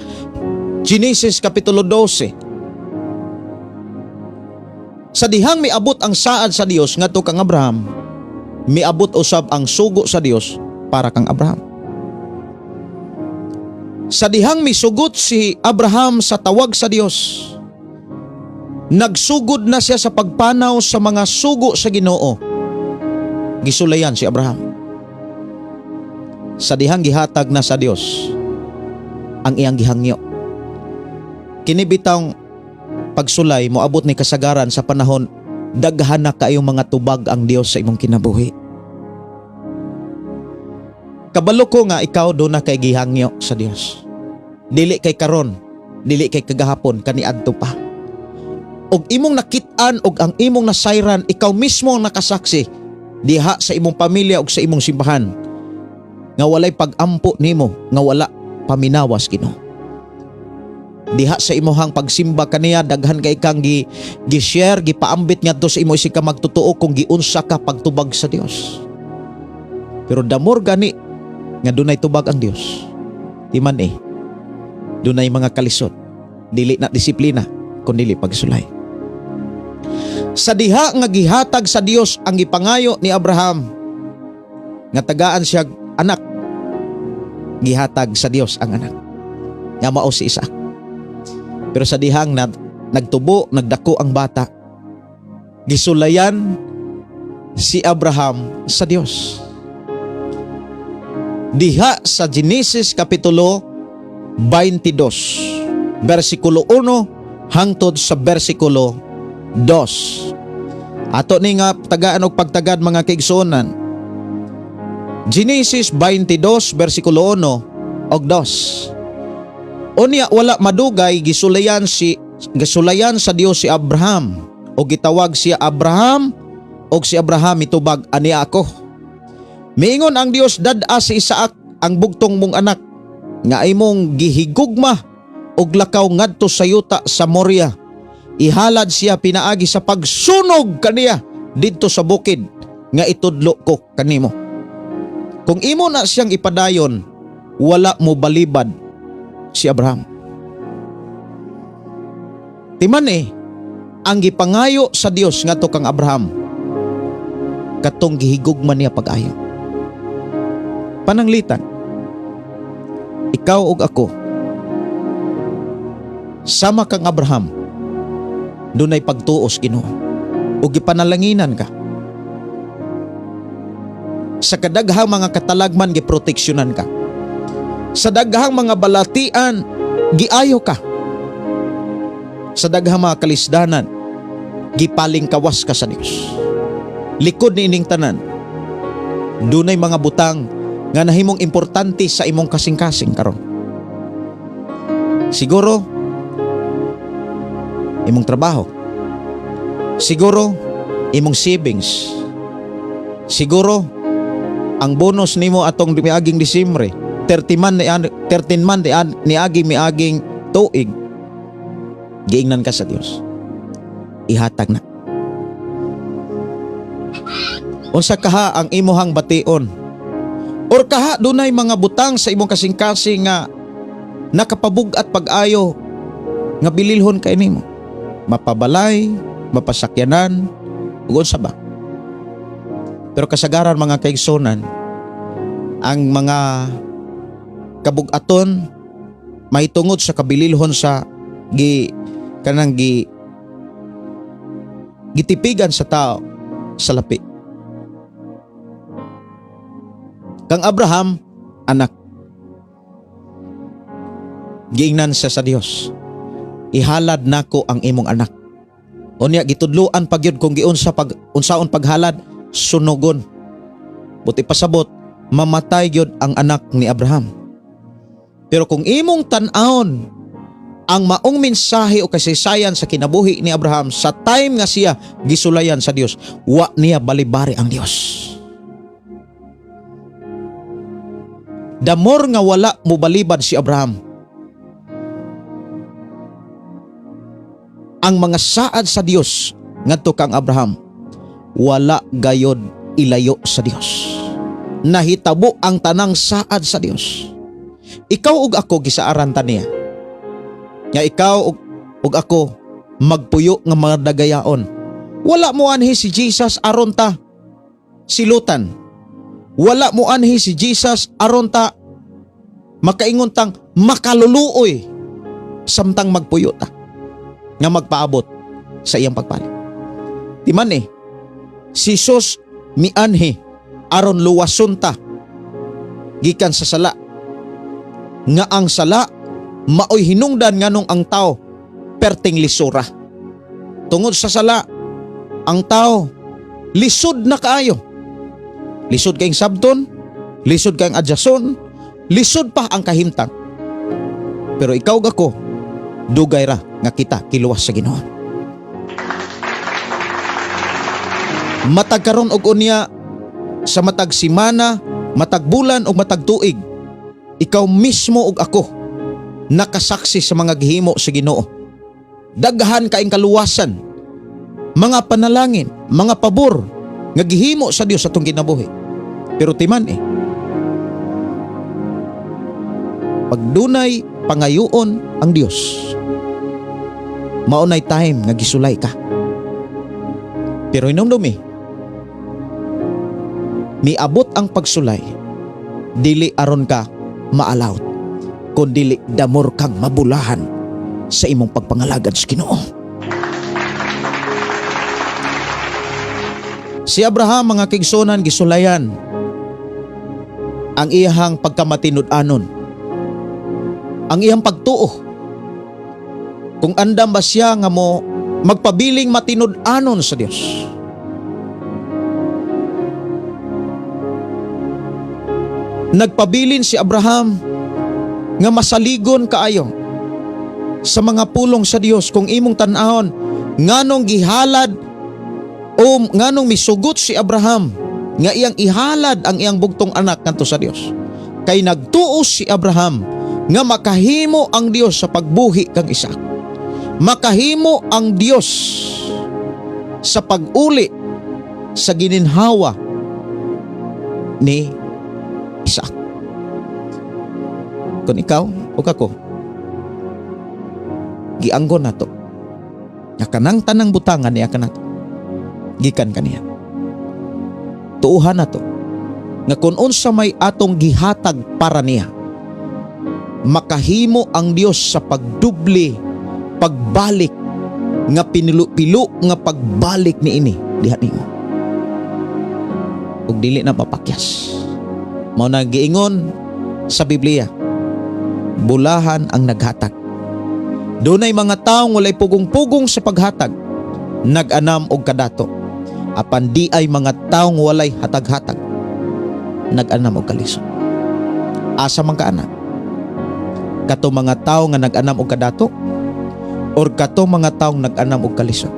S2: Genesis Kapitulo 12. Sa dihang miabot ang saad sa Dios ngadto kang Abraham, miabot usab ang sugo sa Dios para kang Abraham. Sa dihang misugot si Abraham sa tawag sa Dios, nagsugod na siya sa pagpanaw sa mga sugo sa Ginoo. Gisulayan si Abraham. Sa dihang gihatag na sa Dios ang iyang gihangyo. Kini bitawng pagsulay moabot ni kasagaran sa panahon daghan na kaayong mga tubag ang Dios sa imong kinabuhi. Kabalo ko nga ikaw duna kay gihangyo sa Dios. Dili kay karon, dili kay kagahapon, kaniadto pa. Og imong nakit-an og ang imong nasayran, ikaw mismo ang nakasaksi diha sa imong pamilya ug sa imong simbahan nga walay pag-ampo nimo nga wala paminawas Ginoo. Diha sa imuhang pagsimba kaniya, daghan kay kang gi-share, gipaambit ngadto sa imo isig ka magtotoo kung giunsa ka pagtubag sa Dios. Pero damor gani nga dunay tubag ang Dios. Di man eh, dunay mga kalisod. Dili na disiplina, kun dili pagsulay. Sa diha nga gihatag sa Dios ang gipangayo ni Abraham nga tagaan siya anak, gihatag sa Dios ang anak nga mao si Isaac. Pero sa dihang na nagtubo, nagdako ang bata, gisulayan si Abraham sa Dios. Diha sa Genesis Kapitulo 22, versikulo 1 hangtod sa versikulo 2. Ato ni nga tagaan og pagtagad, mga kaigsuonan. Genesis 22 versikulo 1 og 2. Unya wala madugay, gisulayan sa Dios si Abraham og gitawag siya, "Abraham," og si Abraham mitubag, "Ani ako." Miingon ang Dios, "Dad-a si Isaac, ang bugtong mong anak nga imong gihigugma, og lakaw ngadto sa yuta sa Moria. Ihalad siya pinaagi sa pagsunog kaniya didto sa bukid nga itudlo ko kanimo." Kung imo na siyang ipadayon, wala mo balibad si Abraham. Timan eh, ang gipangayo sa Dios ngadto kang Abraham, katong gihigugma niya pag-ayo. Pananglitan, ikaw ug ako, sama kang Abraham, dunay pagtuos Ginoo ug gipanalanginan ka. Sa kadaghang mga katalagman, giproteksyonan ka. Sa daghang mga balatian, giayo ka. Sa daghang mga kalisdanan, gipalingkawas ka sa Dios. Likod ni ining tanan, dunay mga butang nga nahimong importante sa imong kasing-kasing karon. Siguro imong trabaho. Siguro imong savings. Siguro ang bonus nimo atong miaging Disyembre, 30 man ni 13 man ni niagi miaging tuig. Giingnan ka sa Dios. Ihatag na. Unsa kaha ang imuhang bation? Or kaha dunay mga butang sa imong kasing-kasing nga nakapabug-at pag-ayo nga bililhon kay nimo? Mapabalay, mapasakyanan, ug unsa ba? Pero kasagaran, mga kaigsunan, ang mga kabug-aton mahitungod sa kabililhon sa gi kanang gi gitipigan sa tao sa lapi. Kang Abraham, anak. Giingnan siya sa Dios. Ihalad nako ang imong anak. Unya gitudloan pa gyud kung giunsa pag unsaon paghalad, sunugon. Buti pasabot, mamatay gyud ang anak ni Abraham. Pero kung imong tan-awon ang maong mensahe o kasaysayan sa kinabuhi ni Abraham sa time nga siya gisulayan sa Dios, wa niya balibari ang Dios. The more nga wala mobalibad si Abraham, ang mga saad sa Dios ngadto kang Abraham wala gayod ilayo sa Dios. Nahitabo ang tanang saad sa Dios. Ikaw ug ako gisaaran ta niya. Nga ikaw ug ako magpuyo nga mga dagayaon. Wala mo anhi si Jesus aron ta silutan. Wala mo anhi si Jesus aron ta makaingon tang makaluluoy samtang magpuyo ta nga magpaabot sa iyang pagpali. Di man si Jesus mianhi aron luwason ta gikan sa sala. Nga ang sala maoy hinungdan nganong ang tao perting lisura. Tungod sa sala, ang tao lisod na kaayo. Lisod kayong sabton, lisod kayong adyason, lisod pa ang kahimtang. Pero ikaw gako, dugay ra nga kita kiluwas sa Ginoo. Matag karon og unya sa matag simana, matag bulan ug matag tuig, ikaw mismo ug ako nakasaksi sa mga gihimo sa Ginoo. Daghan kaing kaluwasan, mga panalangin, mga pabor nga gihimo sa Dios atong kinabuhi. Pero timan pag dunay pangayoon ang Dios, maunay time nga gisulay ka. Pero hinumdumi, miabot ang pagsulay, dili aron ka maalawt, kun dili damor kang mabulahan sa imong pagpangalagad sa Ginoo. Si Abraham, mga kigsunan, gisulayan ang iyahang pagkamatinud-anon, ang iyang pagtuo. Kung andam ba siya nga mo magpabiling matinud-anon sa Dios. Nagpabilin si Abraham nga masaligon kaayo sa mga pulong sa Dios. Kung imong tan-awon nganong gihalad o nganong misugot si Abraham nga iyang ihalad ang iyang bugtong anak ngadto sa Dios, kay nagtuo si Abraham nga makahimo ang Dios sa pagbuhi kang Isaac. Makahimo ang Dios sa pag-uli sa gininhawa ni Isaac. Kung ikaw o kako, gianggon nato nga kanang tanang butangan niya kanato gikan kaniya. Tuuhan nato nga kung unsa may atong gihatag para niya, makahimo ang Dios sa pagdubli, pagbalik nga pinilo-pilo nga pagbalik niini diha nimo. Ug dili na mapakyas. Mao na giingon sa Biblia, bulahan ang naghatag. Dunay mga taong walay pugong-pugong sa paghatag, nag-anam og kadato. Apan di ay mga taong walay hatag-hatag, nag-anam og kalisod. Asa man ka ana? Kato mga tawo nga nag-anam og kadato or kato mga taong nag-anam og kalisod?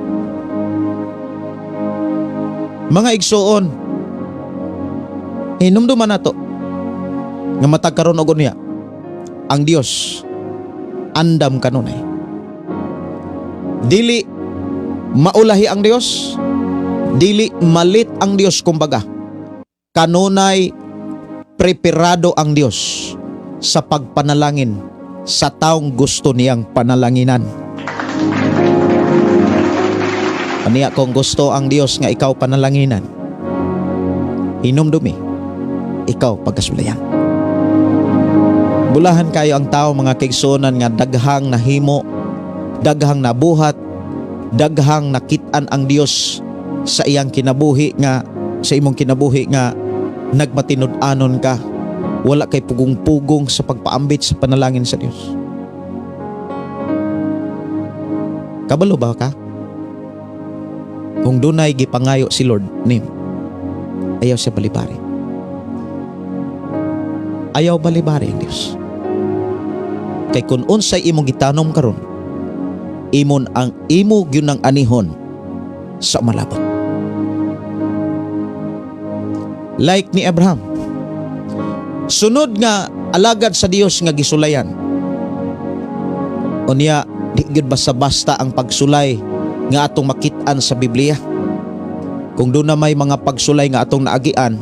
S2: Mga igsuon, hinumduman nato nga matag karon og unya, ang Dios andam kanunay. Dili maulahi ang Dios, dili malit ang Dios kumbaga. Kanunay preparado ang Dios sa pagpanalangin sa taong gusto niyang panalanginan. Aniya kung gusto ang Dios nga ikaw panalanginan, hinumdumi, ikaw pagkasulayan. Bulahan kayo ang tao, mga kaigsuonan, nga daghang nahimo, daghang nabuhat, daghang nakit-an ang Dios sa iyang kinabuhi nga sa imong kinabuhi nga nagmatinud-anon ka, wala kay pugong-pugong sa pagpaambit sa panalangin sa Dios. Kabalo ba ka? Kung dunay gipangayo si Lord nimo, ayaw siya balibari. Ayaw balibari ang Dios. Kay kung unsay imong gitanom karon, imon ang imo gyud ng anihon sa malabot. Like ni Abraham. Sunod nga alagad sa Dios nga gisulayan. Unya, di gyud basta-basta ang pagsulay nga atong makit-an sa Biblia. Kung doon na may mga pagsulay nga atong naagian,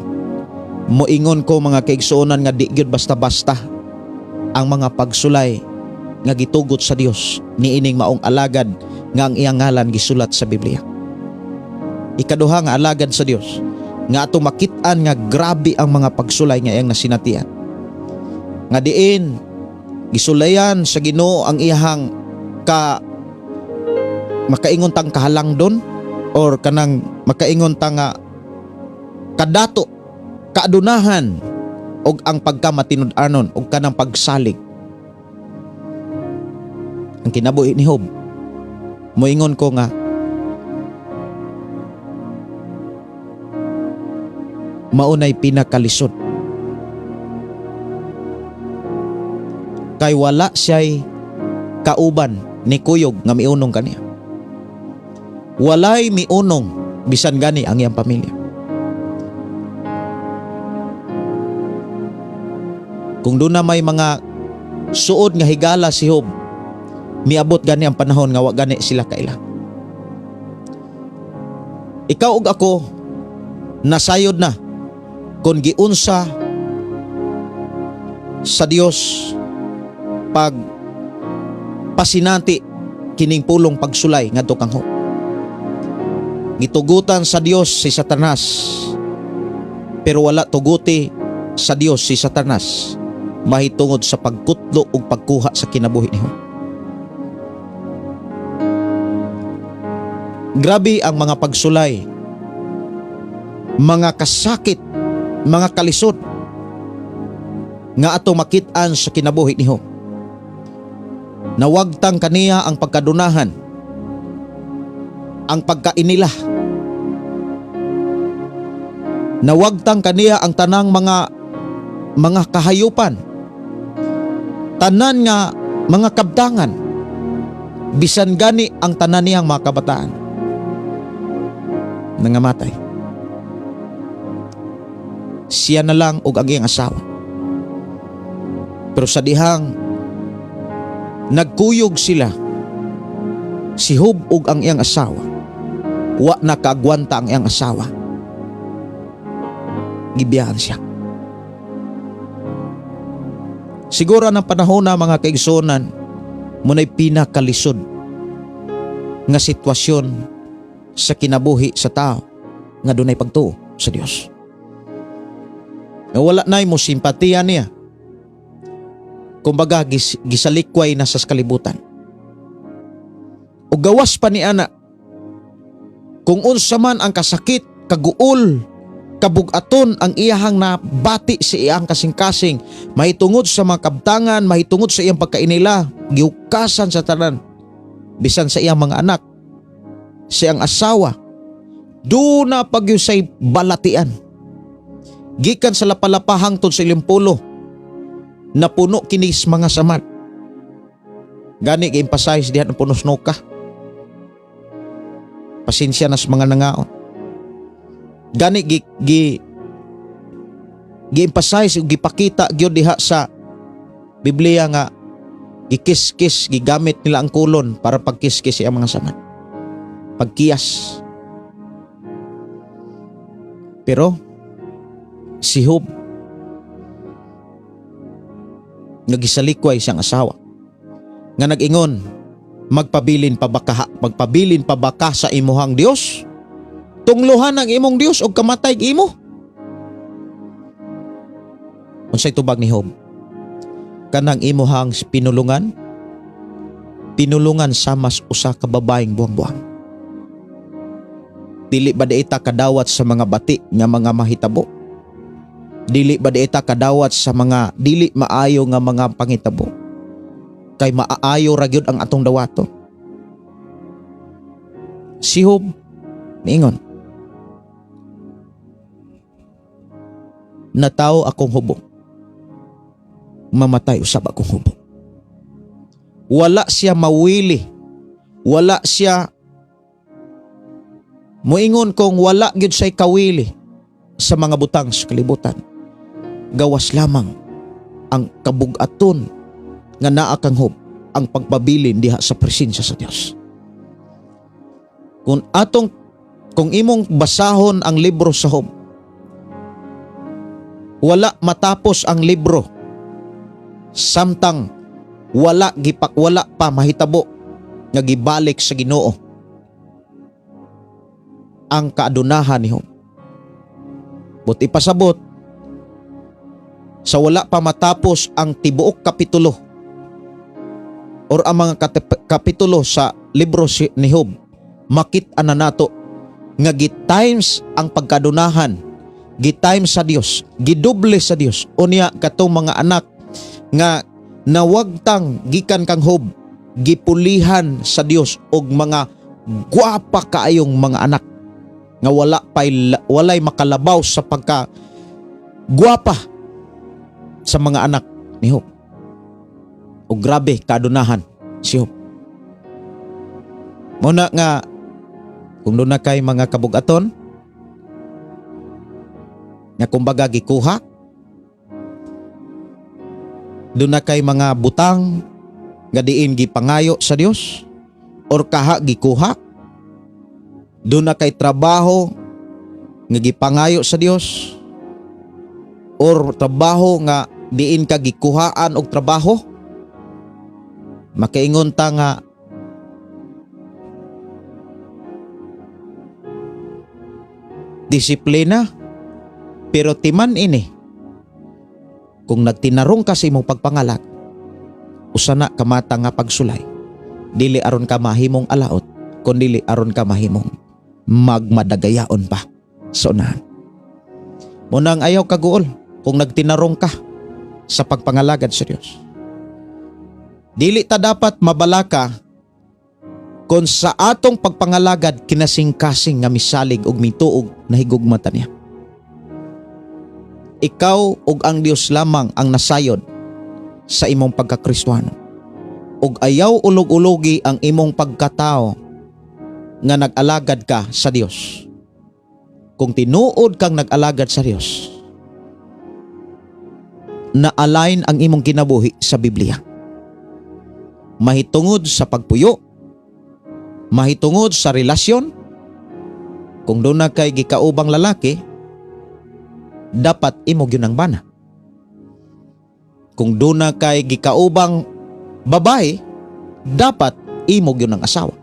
S2: moingon ko, mga kaigsuonan, nga di gyud basta-basta ang mga pagsulay nga gitugot sa Dios niining maong alagad nga ang iyang ngalan gisulat sa Biblia. Ikaduha nga alagad sa Dios nga atong makit-an nga grabe ang mga pagsulay nga iyang nasinatian. Nga diin gisulayan sa Ginoo ang iyahang ka makaingon tang kahalangdon or kanang makaingon ta nga kadato, kaadunahan og ang pagkamatinud-anon og kanang pagsalig. Ang kinabuhi ni Job, moingon ko nga maunay pinakalisod kay wala siya'y kauban ni kuyog nga miunong kaniya. Walay miunong bisan gani ang iyang pamilya. Kung doon na may mga suod nga higala si Job, miabot gani ang panahon nga wa gani sila kaila. Ikaw ug ako nasayod na kung giunsa sa Dios pag pasinati kining pulong pagsulay ngadto kang Job. Gitugutan sa Dios si Satanas, pero wala tuguti sa Dios si Satanas mahitungod sa pagkutlo ug pagkuha sa kinabuhi ni Job. Grabe ang mga pagsulay, mga kasakit, mga kalisod nga ato makit-an sa kinabuhi ni Job. Nawagtang kaniya ang pagkadunahan, ang pagkainila. Nawagtang kaniya ang tanang mga kahayupan, tanan nga mga kabtangan, bisan gani ang tanan niyang mga kabataan nangamatay. Siya na lang og ang iyang asawa. Pero sa dihang nagkuyog sila, si Job ug ang iyang asawa, wa na kaagwanta ang iyang asawa. Gibiyahan siya. Siguro ang panahon na, mga kaigsuonan, muna'y pinakalisod nga sitwasyon sa kinabuhi sa tao nga dunay pagtuo sa Dios. Nga wala na mo simpatiya niya. Kumbaga gisalikway na sa kalibutan. O gawas pa ni ana, kung unsa man ang kasakit, kaguol, kabugaton ang iyahang nabati sa iyang kasing-kasing, mahitungod sa mga kabtangan, mahitungod sa iyang pagkainila, gihukasan sa tanan, bisan sa iyang mga anak, sa iyang asawa, do na pagyusay balatian. Gikan sa lapalapa hangtod sa Ilimpulo, napuno kini sa mga samad. Gani gi-emphasize diha ng punos nuka. Pasensya na sa mga nangaon. Gani gi-emphasize ug gipakita gyud diha sa Biblia nga gikiskis, gigamit nila ang kolon para pagkiskis ang mga samad. Pagkiyas. Pero si Job nga gisalikway siyang asawa nga nag-ingon, "Magpabilin pa ba ka, magpabilin pa ba ka sa imuhang Dios? Tunglohan ang imong Dios og kamatay imo." Unsay tubag ni Job? "Kanang imuhang pinulungan, pinulungan samas usa ka babaeng buang-buang. Dili ba diay ta kadawat sa mga bati nga mga mahitabo? Dili ba diay ta kadawat sa mga dili maayo nga mga pangitabo? Kay maaayo ra gyud ang atong dawaton." Si Job niingon, "Natawo akong hubong, mamatay usab akong hubong." Wala siya mawili. Wala siya muingon kung wala gyud siya'y kawili sa mga butang sa kalibutan. Gawas lamang ang kabugaton nga naa kang Job, ang pagpabilin diha sa presensya sa Dios. Kung imong basahon ang libro sa Job, wala matapos ang libro samtang wala pa mahitabo nga gibalik sa Ginoo ang kaadunahan ni Job. But ipasabot sa wala pa matapos ang tibuok kapitulo or ang mga kapitulo sa libro ni Job, makit-an na nato nga gi-times ang pagkadunahan, gi-times sa Dios, gidoble sa Dios. Unya katong mga anak nga nawagtang gikan kang Job, gipulihan sa Dios og mga gwapa kaayong mga anak nga walay makalabaw sa pagka gwapa sa mga anak ni Job. O grabe kadunahan si Job. Muna nga kung doon na kay mga kabugaton nga kumbaga gikuha, doon na kay mga butang nga diin gipangayo sa Dios or kaha gikuha, doon na kay trabaho nga gipangayo sa Dios or trabaho nga diin ka gikuhaan og trabaho, makaingon ta nga disiplina, pero timan ini kung nagtinarong ka sa imong pagpangalag, usa na kamata nga pagsulay, dili aron ka mahimong alaot, kun dili aron ka mahimong magmadagayaon pa sa unahan. Munang ayaw kaguol kung nagtinarong ka sa pagpangalagad sa Dios. Dili ta dapat mabalaka kung sa atong pagpangalagad kinasing-kasing nga misalig og mituog na higugmata niya. Ikaw ug ang Dios lamang ang nasayod sa imong pagkakristuhano. Ug ayaw ulog-ulogi ang imong pagkatao nga nag-alagad ka sa Dios. Kung tinuod kang nag-alagad sa Dios, na-align ang imong kinabuhi sa Biblia. Mahitungod sa pagpuyo, mahitungod sa relasyon, kung doon na kay gikaubang lalaki, dapat imo gyud ang bana. Kung doon na kay gikaubang babae, dapat imo gyud ang asawa.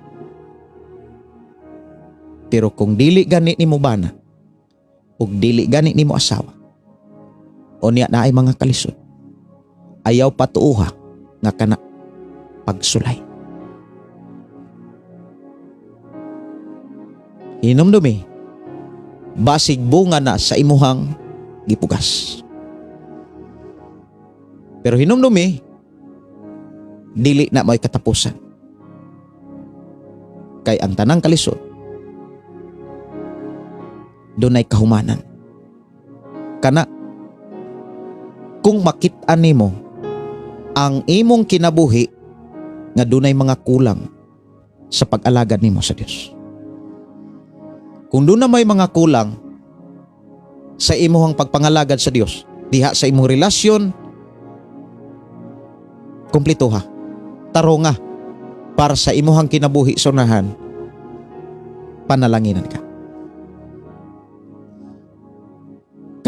S2: Pero kung dili gani nimo bana ug dili gani nimo asawa, unya na ay mga kalisod, ayaw patuuha nga kana pagsulay. Hinumdumi, basig bunga na sa imuhang gipugas. Pero hinumdumi, dili na may katapusan. Kay ang tanang kalisod, dunay kahumanan. Kana, kung makit-an nimo ang imong kinabuhi nga dunay mga kulang sa pag-alagad nimo sa Dios. Kung doon na may mga kulang sa imuhang pagpangalagad sa Dios, diha sa imong relasyon, kumplito ha. Tarong nga para sa imuhang kinabuhi sa unahan, panalanginan ka.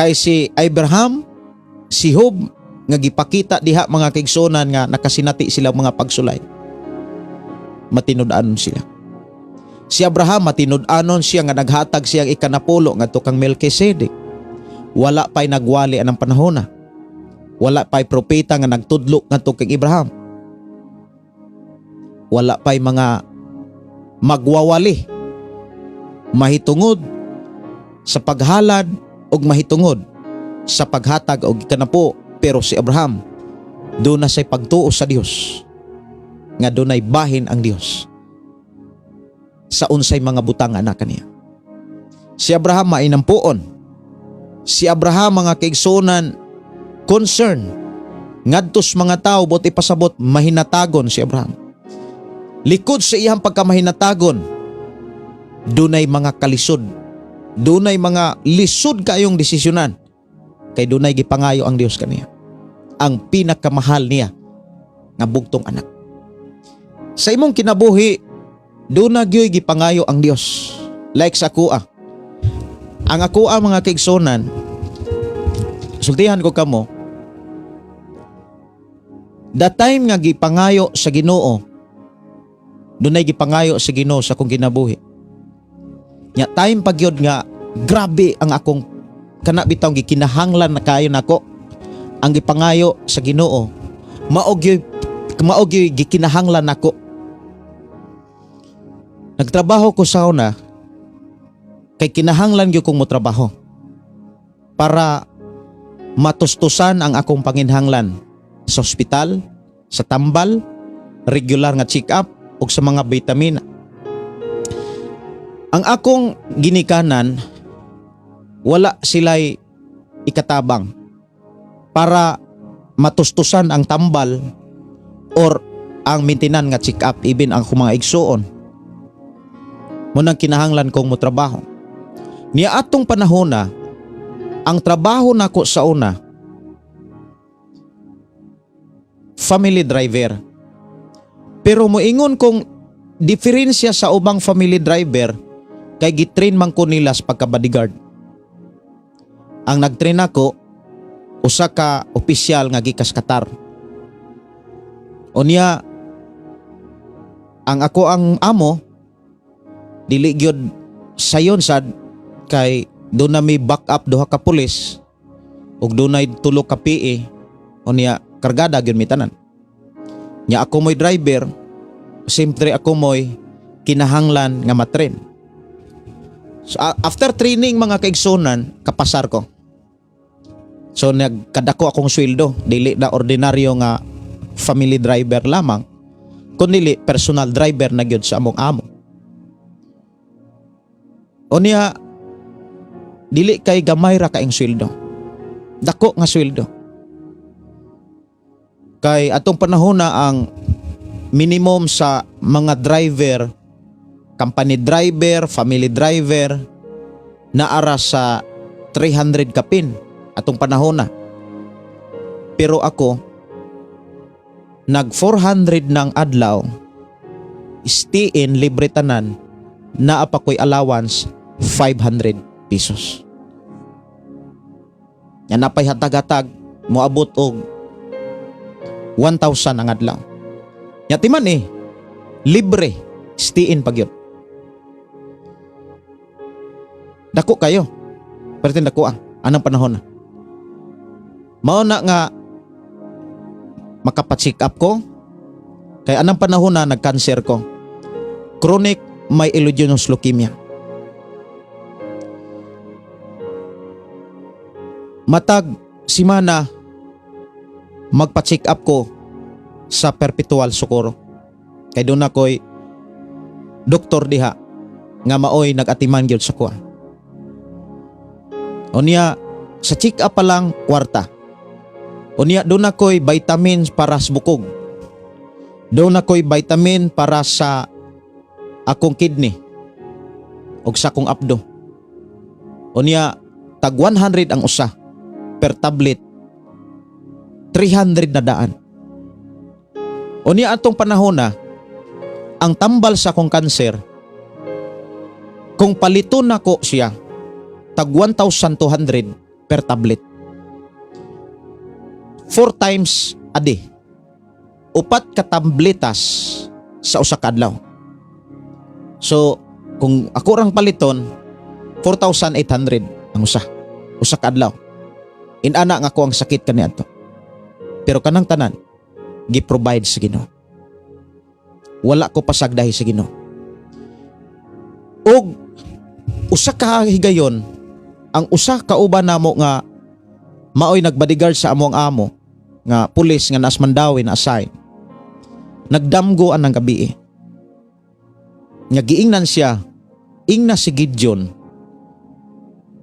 S2: Kay si Abraham, si Job, nga gipakita diha mga kaigsuonan nga nakasinati sila mga pagsulay. Matinud-anon sila. Si Abraham matinud-anon siya nga naghatag siyang ikanapulo ngadto kang Melchizedek. Wala pa'y nagwali anang panahona. Wala pa'y propeta nga nagtudlo ngadto kang Abraham. Wala pa'y mga magwawali mahitungod sa paghalad og mahitungod sa paghatag og ikanapo. Pero si Abraham doon na siya'y pagtuo sa Dios nga dunay bahin ang Dios Sa unsay mga butang anak kaniya. Si Abraham mainampuon. Si Abraham, mga kaigsuonan, concern ngadto sa mga tao, buot ipasabot mahinatagon si Abraham. Likod sa iyang pagkamahinatagon, dunay mga kalisod. Dunay mga lisod kayong desisyonan. Kay dunay gipangayo ang Dios kaniya. Ang pinakamahal niya nga bugtong anak. Sa imong kinabuhi, duna gyoy gipangayo ang Dios. Like sa akoa. Ang akoa, mga kaigsuonan, sultihan ko kamo, the time nga gipangayo sa Ginoo, dunay gipangayo sa Ginoo sa akong kinabuhi. Nya time pa gyud nga grabe ang akong kana bitaw gikinahanglan na kayo nako ang gipangayo sa Ginoo, mao gyoy gikinahanglan nako. Nagtrabaho ko sa una kay kinahanglan gyud kong motrabaho para matustusan ang akong panginhanglan sa ospital, sa tambal, regular nga check-up ug sa mga vitamina. Ang akong ginikanan, wala sila'y ikatabang para matustusan ang tambal or ang maintenance nga check-up, even ang akong mga igsuon. Mao nang kinahanglan kong motrabaho. Niya atong panahon na, ang trabaho nako sa una, family driver. Pero moingon kong diferensya sa ubang family driver kay gitrain man ko nila sa pagka-bodyguard. Ang nagtrain ako, usa ka opisyal nga gikas Qatar. Unya ang ako ang amo, dili gyud sayon sad kay duna may backup, duha ka pulis ug dunay tulo ka PA. Unya kargada gyud mi tanan. Nya ako mo'y driver, siyempre ako mo'y kinahanglan nga matrain. So, after training, mga kaigsunan, kapasar ko. So nagkadako akong sweldo, dili na ordinaryo nga family driver lamang, kundi personal driver na gyud sa among amo. Unya dili kay gamay ra kaing sweldo. Dako nga sweldo. Kay atong panahon na, ang minimum sa mga driver, company driver, family driver, naara sa 300 kapin atong panahon na. Pero ako, nag 400 ng adlaw, stay in, libre tanan, naa pa ko'y allowance 500 pesos. Yan, napay hatag-hatag, moabot og 1,000 ang adlaw. Nya timan eh, libre, stay in pa gyud. Dako kayo. Pero dako ah, anang panahon na. Mao na nga makapa-check up ko kay anang panahon na nag-cancer ko. Chronic myelogenous leukemia. Matag simana magpa-check up ko sa Perpetual Socorro. Kay duna ko'y doktor diha nga maoy nag-atiman gyud sa kuha. Unya sa check up pa lang, kwarta. Unya duna ko'y vitamins para sa bukog. Duna ko'y vitamin para sa akong kidney ug sa akong apdo. Unya tag 100 ang usa per tablet, 300 na daan. Unya atong panahon na, ang tambal sa akong kanser, kung paliton nako siya, tag 1,200 per tablet. Four times a day. 4 ka tabletas sa usa ka adlaw. So, kung ako rang paliton, 4,800 ang usa. Usa ka adlaw. Inana nga ko ang sakit kaniadto. Pero kanang tanan, gi-provide sa Ginoo. Wala ko pasagdahi sa Ginoo. Og usa ka higayon, ang usa ka uban namo nga maoy nagbodyguard sa among amo nga pulis nga naas Mandaue na assign. Nagdamgo anang gabi. Nga giingnan siya, ingna si Gideon,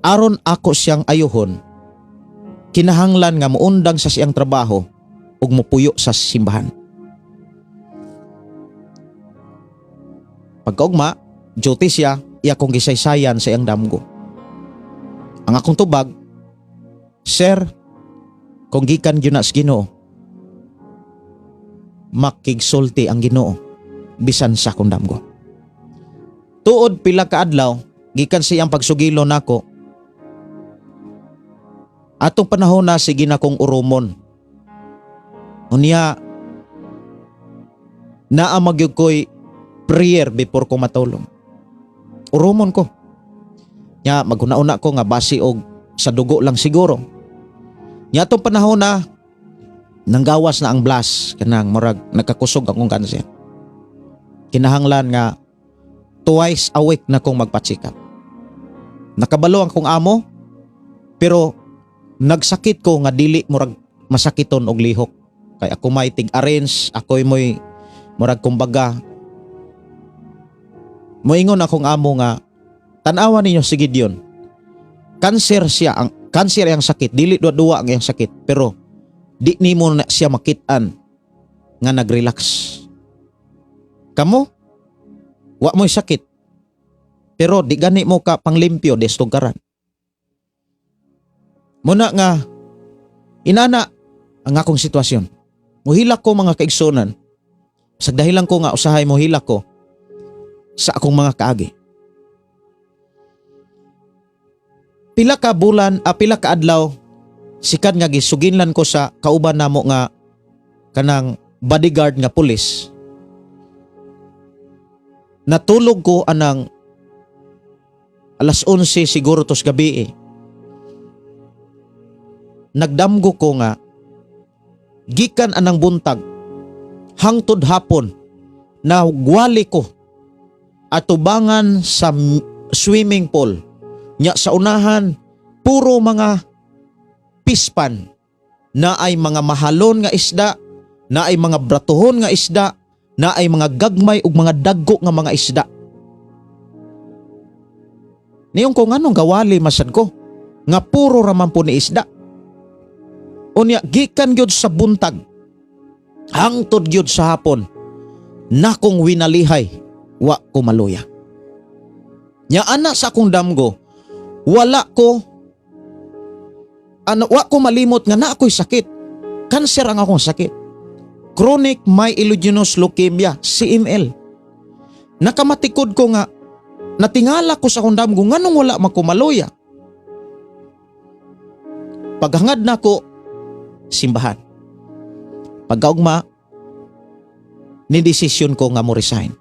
S2: aron ako siyang ayuhon, kinahanglan nga muundang sa siyang trabaho ug mupuyo sa simbahan. Pagkaugma, duty siya, iya kong gisaysayan sa iyang damgo. Ang akong tubag, "Sir, kung gikan gyud na sa Ginoo, makigsulti ang Ginoo bisan sa akong damgo." Tuod pila ka adlaw gikan sa iyang pagsugilo nako, atong panahon na sige na kong urumon. Unya naa magyud ko'y prayer before ko matulog. Urumon ko. Nya maghuna-una ko nga basi og sa dugo lang siguro. Nya atong panahon na nanggawas na ang blast, kanang murag nagkakusog akong cancer. Kinahanglan nga twice a week na kong magpa-check up. Nakabalo ang kong amo, pero nagsakit ko nga dili murag masakiton og lihok. Kay ako may tig-arrange, ako'y mo'y murag kumbaga moingon akong amo nga, "Tan-awa ninyo si Gideon. Cancer siya, ang cancer ang sakit, dili duwa-duwa ang iyang sakit, pero di nimo na siya makit-an nga nagrelax. Kamo, wa mo'y sakit. Pero di gani mo ka panglimpyo destog karan." Muna nga inana ang akong sitwasyon. Muhilak ko, mga kaigsunan. Sa dahilan ko nga usahay mohilak ko sa akong mga kaagi. Pila ka bulan, pila ka adlaw sikat nga gisuginlan ko sa kauban namo nga kanang bodyguard nga pulis. Natulog ko anang alas 11 siguro tos gabi eh. Nagdamgo ko nga gikan anang buntag hangtod hapon na gwali ko atubangan sa swimming pool. Nya sa unahan puro mga pispan na ay mga mahalon nga isda, na ay mga bratuhon nga isda, na ay mga gagmay ug mga dagko nga mga isda. Niyon ko, nganong gawali masad ko nga puro raman po ni isda. Unya gikan gyud sa buntag hangtod gyud sa hapon nakong winalihay, wa ko maluya. Nya ana sa akong damgo, wala ko ano, wa ko malimot nga na ako'y sakit. Cancer ang akong sakit. Chronic myelogenous leukemia, CML. Nakamatikod ko nga natingala ko sa akong damgo nganong wala makumaluya. Paghangad nako, simbahan. Pagkaugma, ni desisyon ko nga mo resign.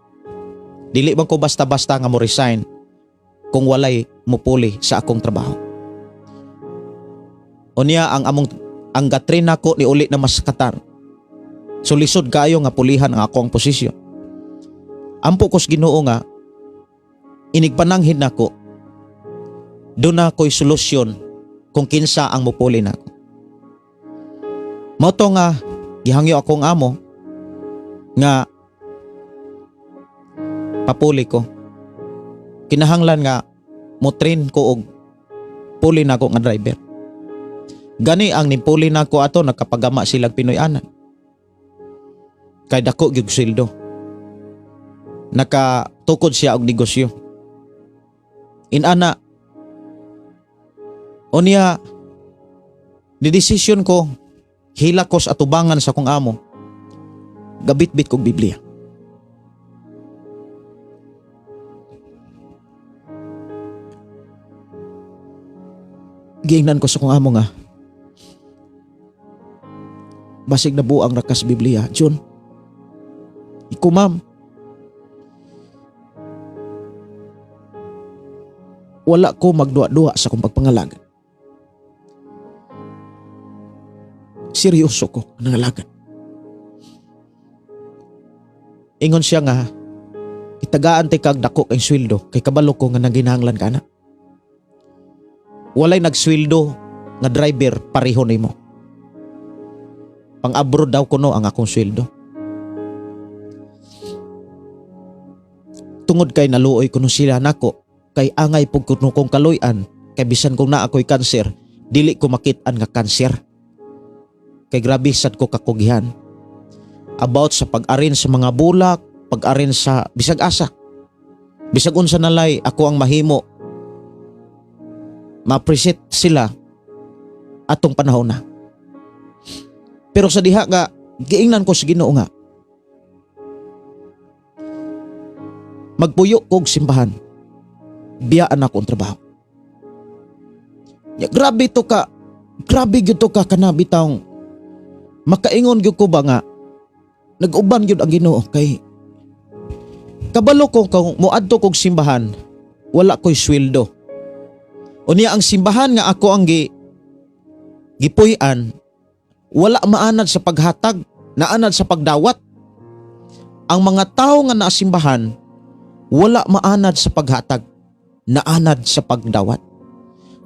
S2: Dili man ko basta-basta nga mo resign kung walay mupuli sa akong trabaho. Unya ang among ang gatrin nako ni uli na mas Qatar. So lisod kayo nga pulihan ang akong posisyon. Ampo kos Ginoo nga inigpananghid nako, doon na ko'y solusyon kung kinsa ang mupuli nako. Mao to nga gihangyo akong amo nga papuli ko. Kinahanglan nga mo train ko og puli nako nga driver. Gani ang nipuli nako ato, nakapagama silag Pinoy-anan. Kay dako gyud sweldo. Nakatukod siya og negosyo. Inana unya ni desisyon ko, hilak ko sa atubangan sa akong amo. Gabitbit kog Biblia. Giingnan ko sa akong amo nga basig na buang rakas Biblia. "John, iko ma'am. Wala ko magduwa-duwa sa akong pagpangalagad. Seryoso ko nangalagad." Ingon siya nga, "Itagaan tay kag dako kay sweldo kay kabalo ko nga naginahanglan ka na. Walay nagsweldo nga driver pareho nimo." Pang abroad daw kuno ang akong sweldo. Tungod kay naluoy kuno sila nako, kay angay pug kuno kong kaluy-an, kay bisan kung naa ko'y kanser, dili ko makit-an nga kanser. Kay grabe sad ko kakugihan. About sa pag-arin sa mga bulak, pag-arin sa bisag asa. Bisag unsa nalay ako ang mahimo. Ma-appreciate sila atong panahon na. Pero sa diha nga giingnan ko sa Ginoo nga magpuyo kog simbahan. Biyaan ako ang trabaho. Ya, grabe to ka. Grabe gyud to ka kana bitawng makaingon gyud ko ba nga nag-uban gyud ang Ginoo kay kabalo ko kung moadto kog simbahan, wala ko'y sweldo. Unya ang simbahan nga ako ang gipuy-an, wala maanad sa paghatag, naanad sa pagdawat. Ang mga tao nga naasimbahan, wala maanad sa paghatag, naanad sa pagdawat.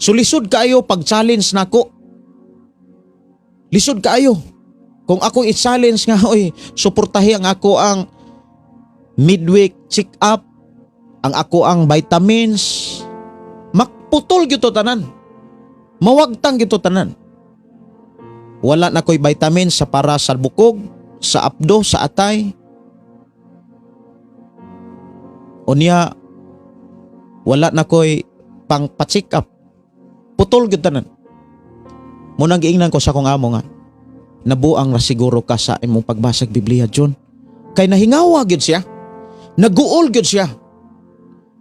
S2: So lisod kaayo pag-challenge nako. Lisod kaayo. Kung ako i-challenge nga, oy, suportahi ang ako ang midweek check-up, ang ako ang vitamins, makputol gyud to tanan. Mawagtang gyud to tanan. Wala na ko'y vitamins sa para sa bukog, sa apdo, sa atay. Unya, wala na ko'y pang pa-check up. Putol gyud tanan. Munang giingnan ko sa akong amo nga, nabuang ra siguro ka sa imong pagbasag Biblia, John. Kay nahingawa gyud siya. Naguol gyud siya.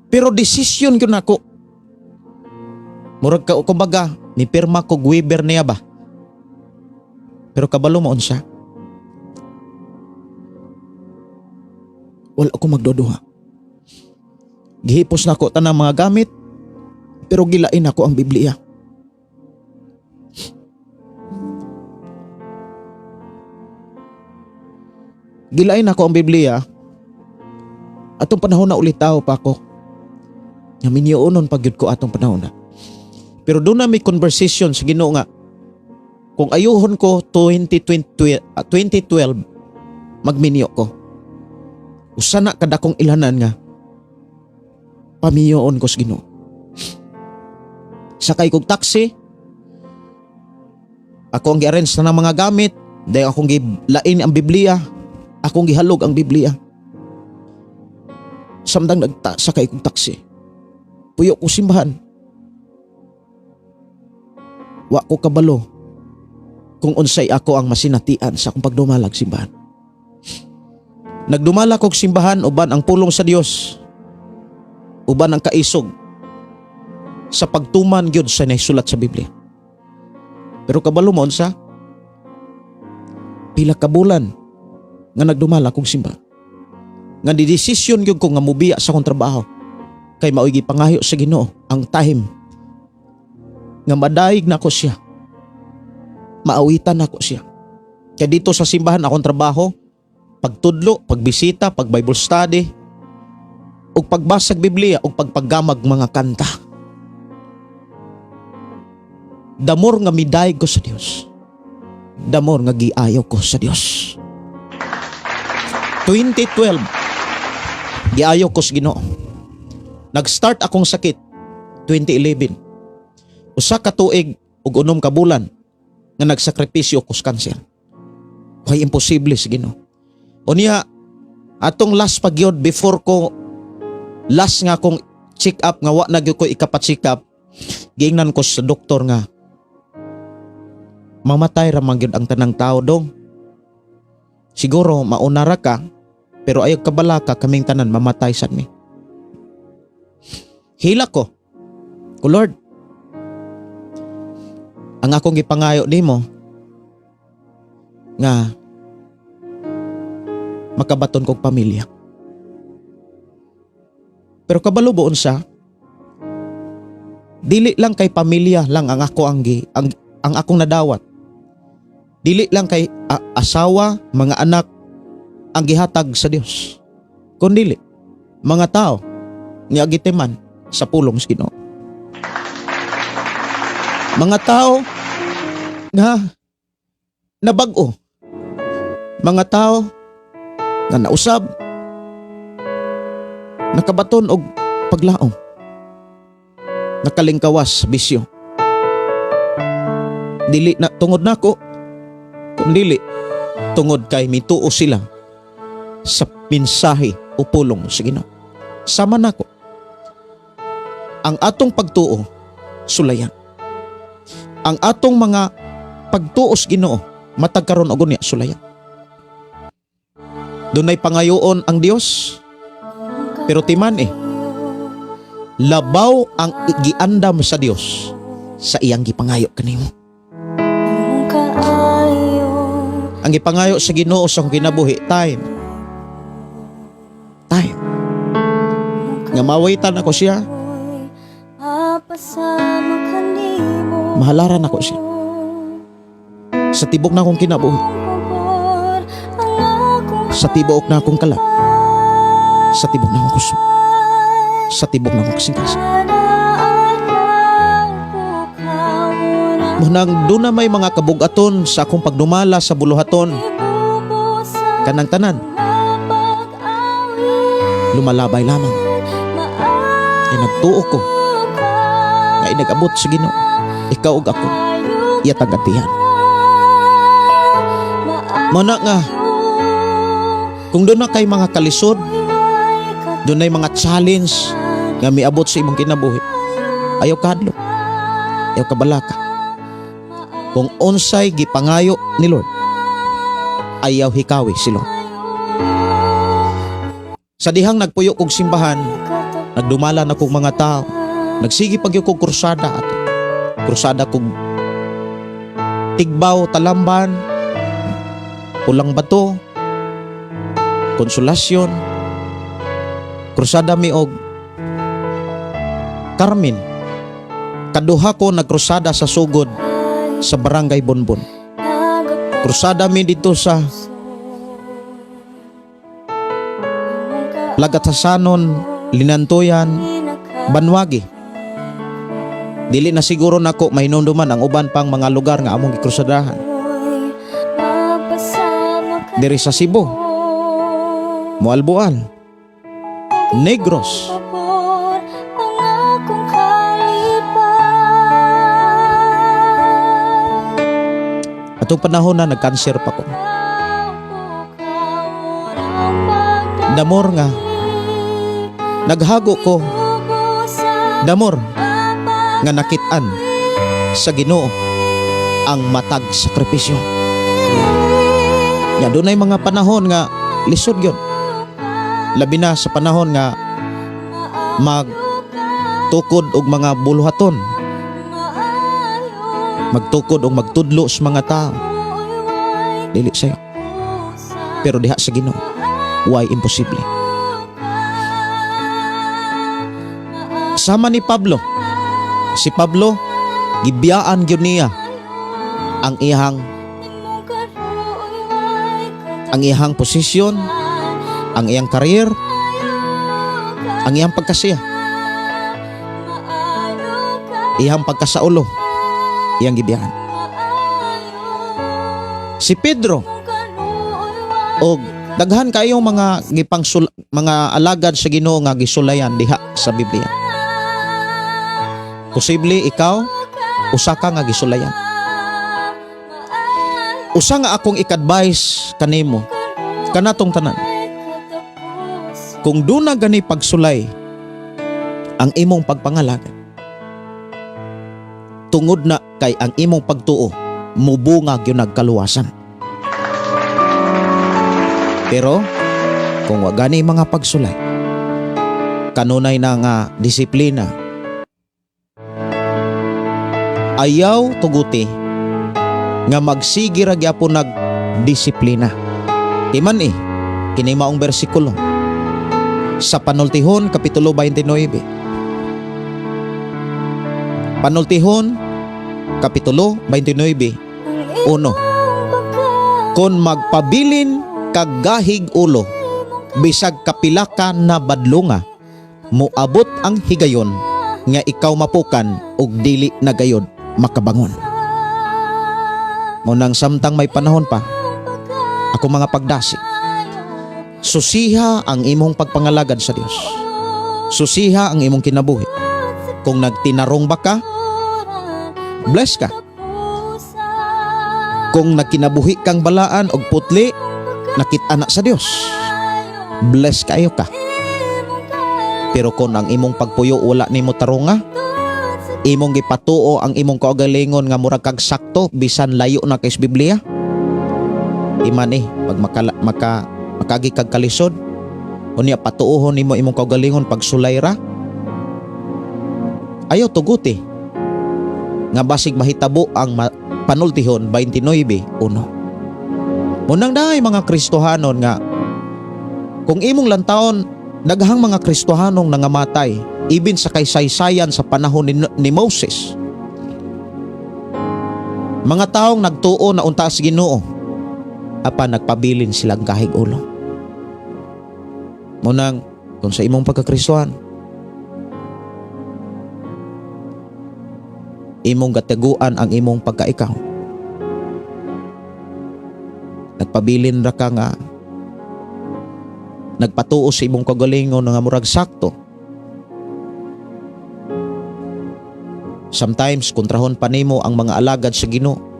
S2: Pero desisyon gyud nako. Murag ka, kumbaga, ni pirma ko waiver niya ba? Pero kabalo mo unsa? Wala ko magduduha. Gihipos nako tanang mga gamit, pero gilain ako ang Biblia. Gilain ako ang Biblia. Atong panahon na ulitaw pa ako. Nga minyoon pa gyud ko atong panahon na. Pero doon na may conversation sa Ginoo nga kung ayuhon ko 2020, 2012 magminyo ko. Usa na kadakong ilanan nga pamiyoon ko sa Ginoo. Sakay kog taxi. Ako ang gi-arrange na ng mga gamit, dahil akong gilain ang Biblia, akong gihalog ang Biblia. Samtang nagsakay kog taxi, puyo ko simbahan. Wa ko kabalo kung unsay ako ang masinatian sa akong pagdumalag simbahan. Nagdumala kog simbahan uban ang pulong sa Dios, uban ang kaisog sa pagtuman gyud sa naisulat sa Biblia. Pero kabalo mo unsa? Pila ka bulan nga nagdumala kog simbahan. Nga didesisyon gyud ko nga mobiya sa akong trabaho kay mao'y gipangayo sa Ginoo ang time nga madayeg nako siya. Maawitan nako siya. Kaya dito sa simbahan akong trabaho, pagtudlo, pagbisita, pag Bible study, ug pagbasag Biblia ug pagpaggamag mga kanta. The more nga midayeg ko sa Dios, the more nga giayo ko sa Dios. 2012, giayo ko sa Ginoo. Nag-start akong sakit 2011. Usa ka tuig ug 6 ka bulan nga nagsakripisyo ko sa kanser. Kay imposible sa Ginoo. Unya atong last pagyod before ko last nga akong check up nga wa na gyud ko ikapa-check up, giingnan ko sa doktor nga mamatay ra man gyud ang tanang tao dong. Siguro mauna ra ka, pero ayaw kabalaka kaming tanan mamatay sad mi. Hila ko. Ko Lord, ang akong gipangayo nimo nga makabaton kog pamilya. Pero kabalo buon sa dili lang kay pamilya lang ang ako ang, gi, ang akong nadawat. Dili lang kay asawa, mga anak ang gihatag sa Dios. Kundili mga tao nga gitiman sa pulong sa Ginoo. Mga tao nga nabag-o. Mga tao nga nausab. Nakabaton og paglaom. Nakalingkawas sa bisyo. Dili na tungod nako, kundili tungod kay mituo sila sa mensahe o pulong sa Ginoo. Sama nako. Ang atong pagtuo, sulayan. Ang atong mga pagtuo sa Ginoo matag karon og unya, sulayan. Dunay pangayoon ang Dios, pero timan eh, labaw ang giandam sa Dios sa iyang gipangayo kanimo.
S3: Kaayo.
S2: Ang gipangayo sa Ginoo sa akong kinabuhi, time. Time. Nga mawitan ako siya,
S3: Mapasama ka nimo.
S2: Mahalaran ako siya. Sa tibok na akong kinabuhi,
S3: Pabor ang akong
S2: sa tibuok na akong kalag, sa tibok na akong kusog, sa tibok na akong kasing-kasing. Munang doon na may mga kabugaton sa akong pagdumala sa buluhaton, kanang tanan, lumalabay lamang. Kay nagtuo ko nga inag-abot sa Ginoo. Ikaw ug ako, iyatag atihan. Muna nga, kung doon na kay mga kalisod, doon na mga challenge nga miabot sa imong kinabuhi, ayaw kahadlok, ayaw kabalaka. Kung unsay gipangayo ni Lord, ayaw hikawi si Lord. Sa dihang nagpuyo kog simbahan, nagdumala na kog mga tao, nagsige pag kog krusada ato. Krusada kog Tigbaw, Talamban, Pulang Bato, Konsolasyon, krusada mi og Carmen. Kaduha ko nagkrusada sa sugod sa Barangay Bonbon. Krusada mi dito sa Lagatasanon, Linantuyan, Banwagi. Dili na siguro nako mahinumduman ang uban pang mga lugar nga among gikrusadahan. Diri sa Cebu, Moalboal, Negros.
S3: Pabor ang akong kalipay.
S2: Atong panahon na nagkanser pa ko. Damor nga naghago ko, damor nga nakit-an sa Ginoo ang matag sakripisyo. Ya, dunay mga panahon nga lisod gyud. Labi na sa panahon nga magtukod og mga buluhaton, magtukod og magtudlo sa mga tao. Dili sayo. Pero diha sa Ginoo, way imposible. Sama ni Pablo. Si Pablo, gibiyaan gyud niya ang iyang posisyon, ang iyang career, ang iyang pagkasiya, iyang pagkasaulo, iyang gibiyaan. Si Pedro og daghan kayong mga alagad sa Ginoo nga gisulayan diha sa Biblia. Posible ikaw usa ka nga gisulayan. Usa nga akong ik-advise kanimo kanatong tanan. Kung duna gani pagsulay ang imong pagpangalagad, tungod na kay ang imong pagtuo mubunga gyud nagkaluwasan. Pero kung wa gani mga pagsulay, kanunay na nga disiplina, ayaw tuguti nga magsige ra gyapon nagdisiplina. Timan eh, kini maong bersikulo sa Panultihon Kapitulo 29. Panultihon Kapitulo 29, 1. Kon magpabilin kag gahig ulo, bisag kapila ka na badlonga, moabot ang higayon nga ikaw mapukan ug dili na gayod makabangon. Mao nang samtang may panahon pa, ako mga pagdasig, susiha ang imong pagpangalagad sa Dios. Susiha ang imong kinabuhi. Kung nagtinarong ba ka, bless ka. Kung nagkinabuhi kang balaan og putli, nakit-an na sa Dios. Bless kayo ka. Pero kung ang imong pagpuyo wala nimo taronga, imong gipatuo ang imong kaugalingon nga murag kag sakto bisan layo na kay sa Biblia. Iman eh, pag makagi kag kalisod, unya patuohon nimo imong kaugalingon pag sulay ra. Ayaw tuguti nga basig mahitabo ang panultihon 29:1. Munang dahay mga Kristohanon nga kung imong lantawon, daghang mga Kristohanong nangamatay ibin sa kaysaysayan sa panahon ni Moses. Mga taong nagtuo na unta sa Ginoo, apan nagpabilin silang kahig ulo. Munang kung sa imong pagkakristohan, imong gataguan ang imong pagkaikaw. Nagpabilin ra ka nga nagpatuo sa imong kagalingon nga murag sakto. Sometimes kontrahon pa nimo ang mga alagad sa Ginoo.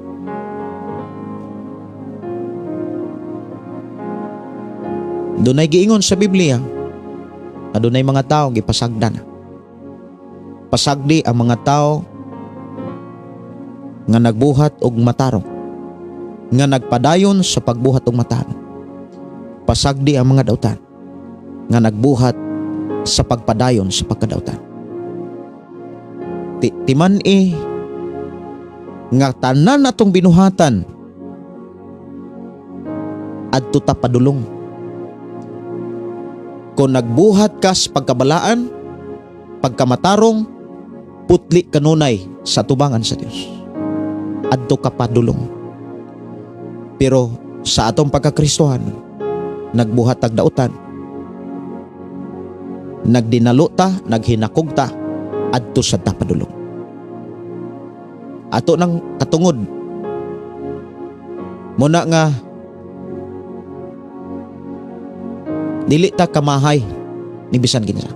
S2: Dunay giingon sa Biblia, adunay mga tao gipasagdan. Pasagdi ang mga tao nga nagbuhat og matarong, nga nagpadayon sa pagbuhat og matarong. Pasagdi ang mga dautan nga nagbuhat sa pagpadayon sa pagkadautan. Timan-i nga tanan natong binuhatan adto ta padulong. Kung nagbuhat ka sa pagkabalaan, pagkamatarong, putli kanunay sa tubangan sa Dios. Adto ka padulong. Pero sa atong pagkakristohan, nagbuhat tag dautan, nagdinalo ta, naghinakog ta, adto sa ta padulong. Ato nang katungod muna nga dili ta kamahay ni bisan kinsa.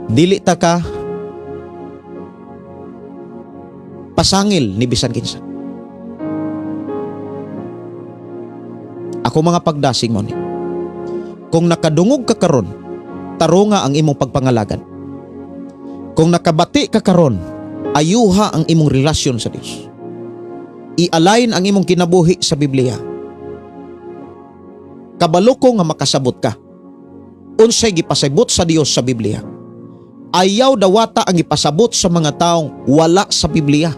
S2: Dili ta ka pasangil ni bisan kinsa. Ako mga pagdasing mo ni. Kung nakadungog ka karon, tarunga ang imong pagpangalagan. Kung nakabati ka karon, ayuha ang imong relasyon sa Dios. I-align ang imong kinabuhi sa Biblia. Kabalo ko nga makasabot ka. Unsay gipasabot sa Dios sa Biblia? Ayaw dawata ang ipasabot sa mga taong wala sa Biblia.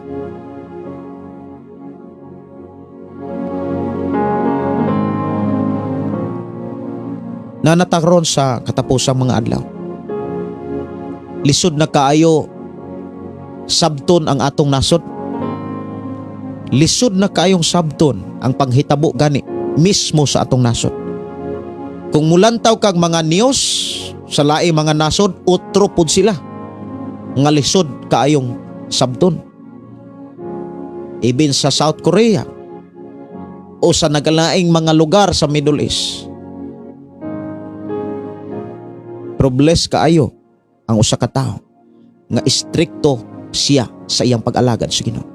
S2: Nanatagron sa katapusang mga adlaw. Lisod na kaayo sabton ang atong nasod. Lisod na kaayong sabton ang panghitabo gani mismo sa atong nasod. Kung mulantaw kag mga news sa laing mga nasod, utro pud sila nga lisod kaayong sabton. Ibin sa South Korea o sa nagalaing mga lugar sa Middle East. Pero bless kaayo ang usa ka tawo nga istrikto siya sa iyang pag-alagad sa Ginoo.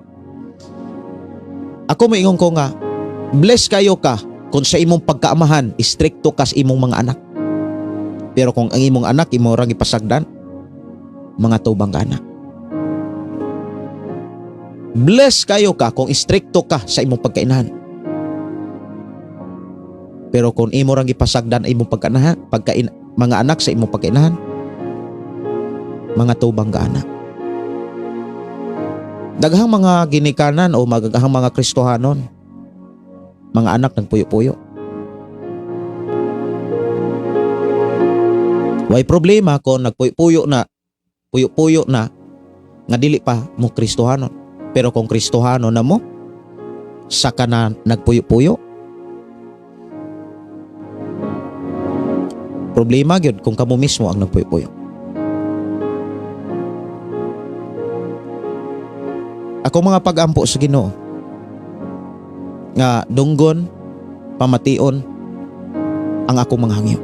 S2: Ako moingon ko nga bless kayo ka kung sa imong pagkaamahan istrikto ka sa imong mga anak. Pero kung ang imong anak imo rang ipasagdan, mga tubang ka anak. Bless kayo ka kung istrikto ka sa imong pagkainahan. Pero kung imo rang ipasagdan ang imong pagkainahan, mga anak sa imong pagkainahan, mga tubang ka anak. Daghang mga ginikanan o magaghang mga Kristohanon, mga anak nagpuyo-puyo. Way problema kung nagpuyo-puyo na, puyo-puyo na, nga dili pa mo Kristohanon. Pero kung Kristohanon na mo, saka na nagpuyo-puyo, problema gyud kung kamo mismo ang nagpuyo-puyo. Ako mga pag-ampo sa Ginoo nga dunggon, pamation ang akong mga hangyo.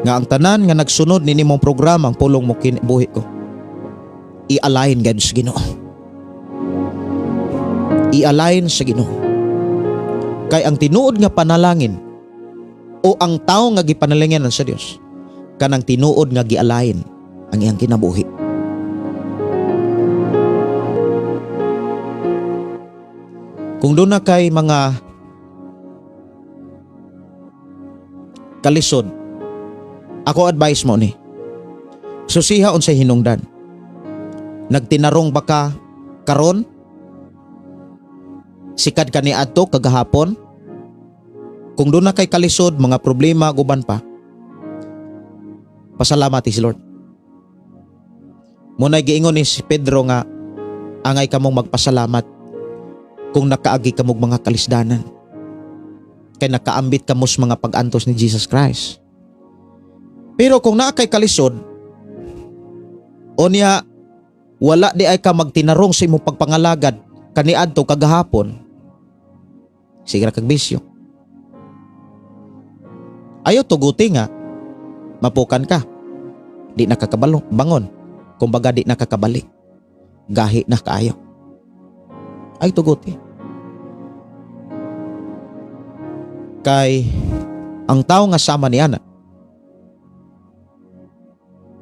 S2: Nga ang tanan nga nagsunod nini mong programa, ang Pulong Mo Kinabuhi Ko, i-align gayud sa Ginoo. I-align sa Ginoo. Kay ang tinuod nga panalangin o ang tao nga gipanalanginan sa Dios, kanang tinuod nga gi-align ang iyang kinabuhi. Kung duna kay mga kalisod, ako advice mo ni, susiha unsay hinungdan. Nagtinarong ba ka karon? Sikad ka ni adto kagahapon? Kung duna kay kalisod, mga problema, guban pa, pasalamat si Lord. Muna'y giingon ni si Pedro nga angay kamong magpasalamat kung nakaagi kamog mga kalisdanan. Kay nakaambit kamo sa mga pag-antos ni Jesus Christ. Pero kung naa kay kalisod, o niya wala di ay ka magtinarong sa imong pagpangalagad kaniadto kagahapon, sige ra kag bisyo. Ayaw tuguti nga mapukan ka. Di nakakabalo, bangon. Kumbaga di nakakabalik. Gahi na kaayo. Ay tuguti. Kay ang tao nga sama ni ana,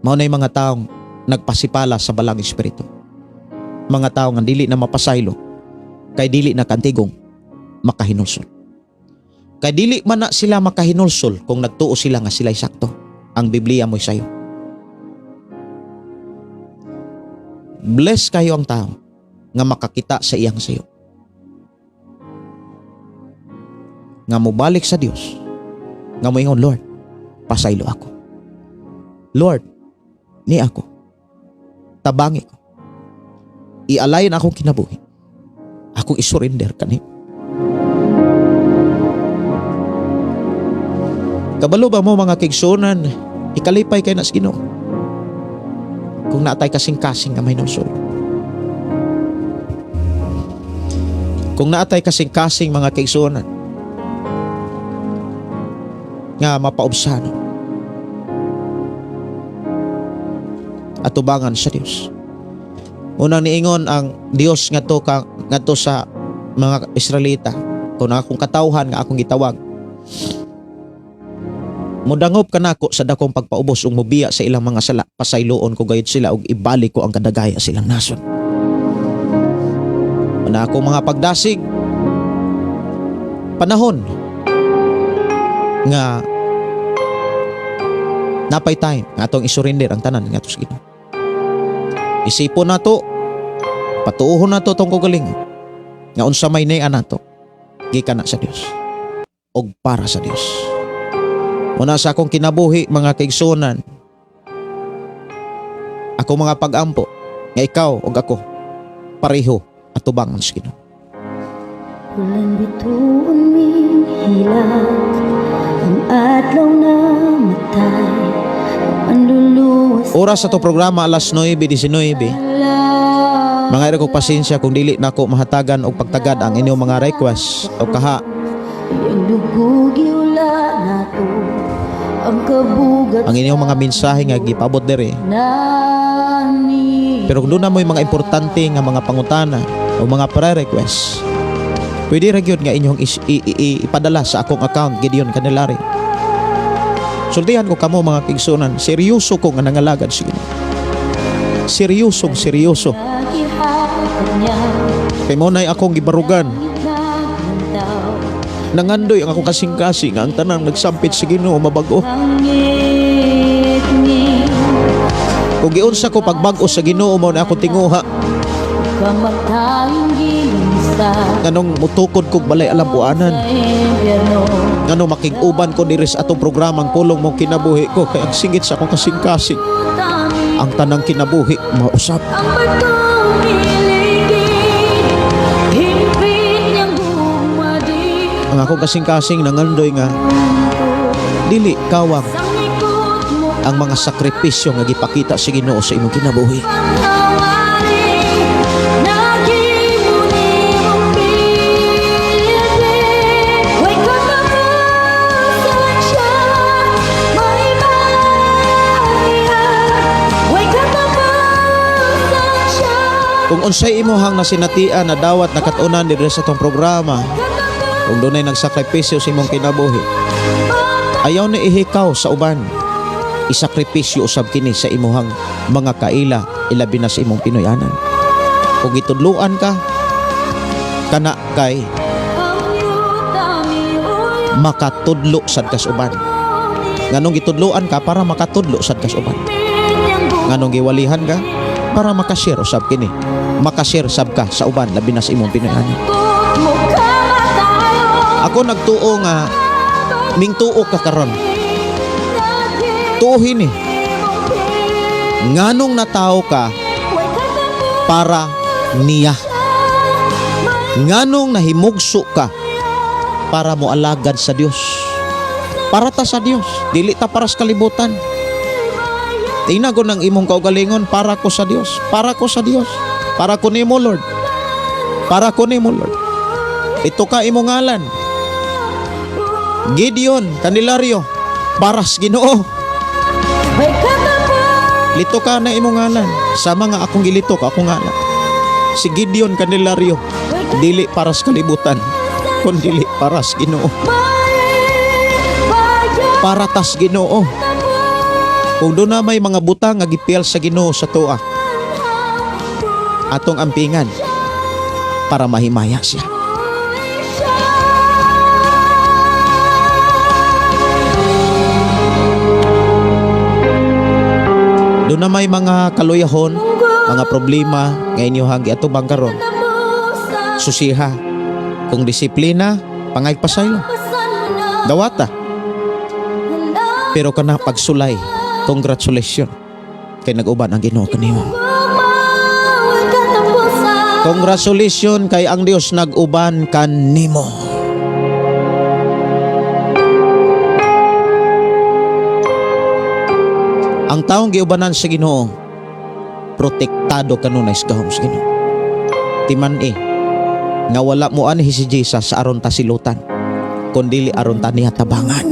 S2: mao na'y mga taong nagpasipala sa balang espiritu. Mga tao nga dili na mapasaylo kay dili na kantigong makahinulsol. Kay dili man na sila makahinulsol kung nagtuo sila nga sila'y sakto. Ang Biblia mo'y sayo. Bless kayo ang tao nga makakita sa iyang sayo. Nga mobalik sa Dios, nga moingon, "Lord, pasaylo ako. Lord, ni ako. Tabangi ko. Ialayan akong kinabuhi. Akong isurrender kani." Kabalo ba mo, mga kaigsuonan, ikalipay kay na sa Ginoo kung naatay kasing-kasing nga may nusol. Kung naatay kasing-kasing, mga kaigsuonan, nga mapaubsano atubangan sa Dios. Unang niingon ang Dios ngadto sa mga Israelita, "Kung akong katawhan nga akong gitawag mudangop kanako sa dakong pagpaubos ug mobiya sa ilang mga sala, pasayloon ko gayud sila ug ibalik ko ang kadagaya sa ilang nasod." Una akong mga pagdasig, panahon nga napay time nga atong isurrender ang tanan nga sa Ginoo. Isipon nato, patuohon nato tong kaugalingon nga unsa may naa nato gikan na sa Dios og para sa Dios. Muna sa akong kinabuhi, mga kaigsuonan, ako mga pag-ampo nga ikaw ug ako pareho atubangon sa Ginoo.
S3: Ulan bituon ming hilak, ang adlaw na matay, ang luluwas.
S2: Oras sa to programa, alas 9:19. Mga ira kog pasensya kung dili nako mahatagan og pagtagad ang inyong mga request o kaha.
S3: Ang dugo giula nato, ang kabugat.
S2: Ang inyong mga mensahe nga gipabot diri.
S3: Nani.
S2: Pero kung duna mo'y mga importante nga mga pangutana o mga pre-request, pwede ra gyud nga inyong ipadala sa akong account, Gideon Candelaria. Sultihan ko kamo, mga kaigsuonan, seryoso ko nga nangalagad sa Ginoo. Seryosong seryoso. Kay mo na'y akong gibarugan. Nangandoy ang akong kasing-kasing nga ang tanang nagsampit sa Ginoo mabago. Kung giunsa ko pagbag-o sa Ginoo, mo na akong tinguha. Nganong mutukod kog balay alambuanan. Nganong makig-uban ko diri sa atong programang Pulong Mo Kinabuhi Ko, kay ang singit sa akong kasing-kasing, ang tanang kinabuhi mausap.
S3: Ang batong iligid, himpit niyang gumadi.
S2: Ang akong kasing-kasing nangandoy nga dili kawang
S3: Sa likod mo
S2: ang mga sakripisyo nga gipakita sa Ginoo sa imong kinabuhi.
S3: Ang hawari, nagimo nimong pildi. Way katapusan siya, may
S2: Kung unsay imuhang nasinatian na dawat nakatunan diri sa atong programa, kung dunay nagsakripisyo sa imong kinabuhi, ayaw na ihikaw sa uban. Isakripisyo usab kini sa imuhang mga kaila, ilabi na sa imong Pinoyanan. Kung gitudluan ka, kana kay makatudlo sad kas uban. Nganong gitudloan ka? Para makatudlo sad kas uban. Nganong giwalihan ka? Para makashare usab kini. Makashare sab ka sa uban, labi na sa imong Pinoyanan. Ako nagtuo nga mingtuo ka karon. Tuohin ni. Nganong natawo ka? Para niya. Nganong nahimugso ka? Para mo alagad sa Dios. Para ta sa Dios, dili ta para sa kalibutan. Tinago ng imong kaugalingon, para ko sa Dios, para ko sa Dios, para ko nimo, Lord. Para ko nimo, Lord. Ito ka imong ngalan. Gideon Candelario, para sa Ginoo. Lito ka na imong ngalan. Sa mga akong gilitok, akong ngalan. Si Gideon Candelario, dili para sa kalibutan, kundili para sa Ginoo. Para tas Ginoo. Kung doon na may mga butang nga gipiyal sa Ginoo sa tuwa, atong ampingan para mahimaya siya. Doon na may mga kaluyahon, mga problema nga inyohang giatubang karon. Susiha. Kung disiplina, pangay pasaylo. Dawata. Pero kana pagsulay, congratulations. Kay nag-uban ang Ginoo kanimo. Congratulations kay ang Dios nag-uban kanimo. Ang taong giubanan sa Ginoo, protektado kanunay sa gahom sa Ginoo. Timan eh, nga wala mo anhi si Jesus aron ta silutan, kundili aron ta niya tabangan.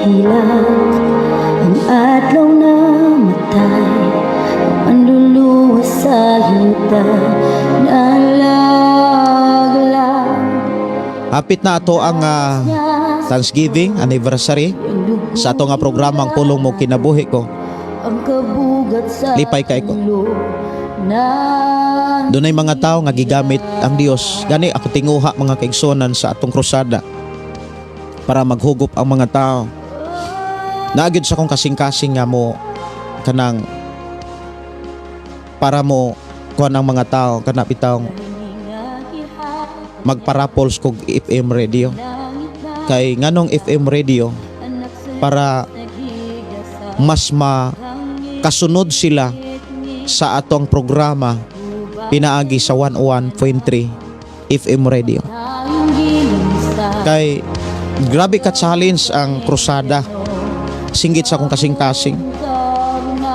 S3: Hilak ang adlaw na matay ang manluluwas sa yuta nalaglag.
S2: Hapit na ato ang Thanksgiving anniversary sa ato nga programa ang Pulong Mo Kinabuhi Ko.
S3: Ang kabugat sa
S2: Lipay kay ko.
S3: ulo na
S2: Dunay mga tao nga gigamit ang Dios. Gani ako tinguha, mga kaigsonan, sa atong krusada para maghugop ang mga tao. Naagid sa akong kasing-kasing nga mo kanang para mo kuan ang mga tao kana bitawng magpa-raffles kog FM radio. Kay nganong FM radio? Para mas makasunod sila sa atong programa pinaagi sa 101.3 FM radio. Kay grabe ka challenge ang krusada. Singgit sa akong kasing-kasing.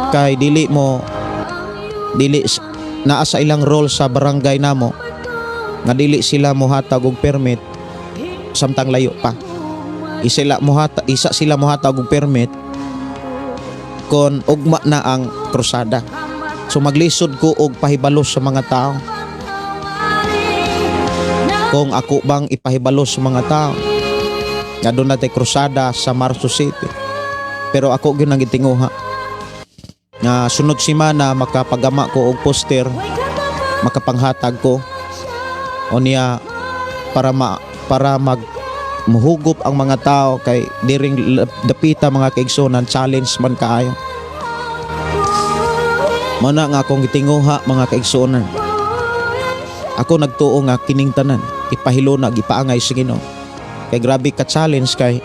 S2: Kay dili mo dili naa sa ilang role sa barangay namo nga dili sila mohatag og permit samtang layo pa. Isa sila mohatag og permit kon ugma na ang krusada. So maglisod ko og pahibalo sa mga tao. Kung ako bang ipahibalo sa mga tao nga doon natay krusada sa Marso City. Pero ako gyud ang gitinguha nga sunod semana makapagama ko og poster, makapanghatag ko o niya para mag muhugop ang mga tao kay diring dapita, mga kaigsunan, challenge man kaayo. Mao na nga akong gitinguha, mga kaigsuonan. Ako nagtuo nga kining tanan ipahiluna, gipaangay sa Ginoo. Kay grabe ka challenge kay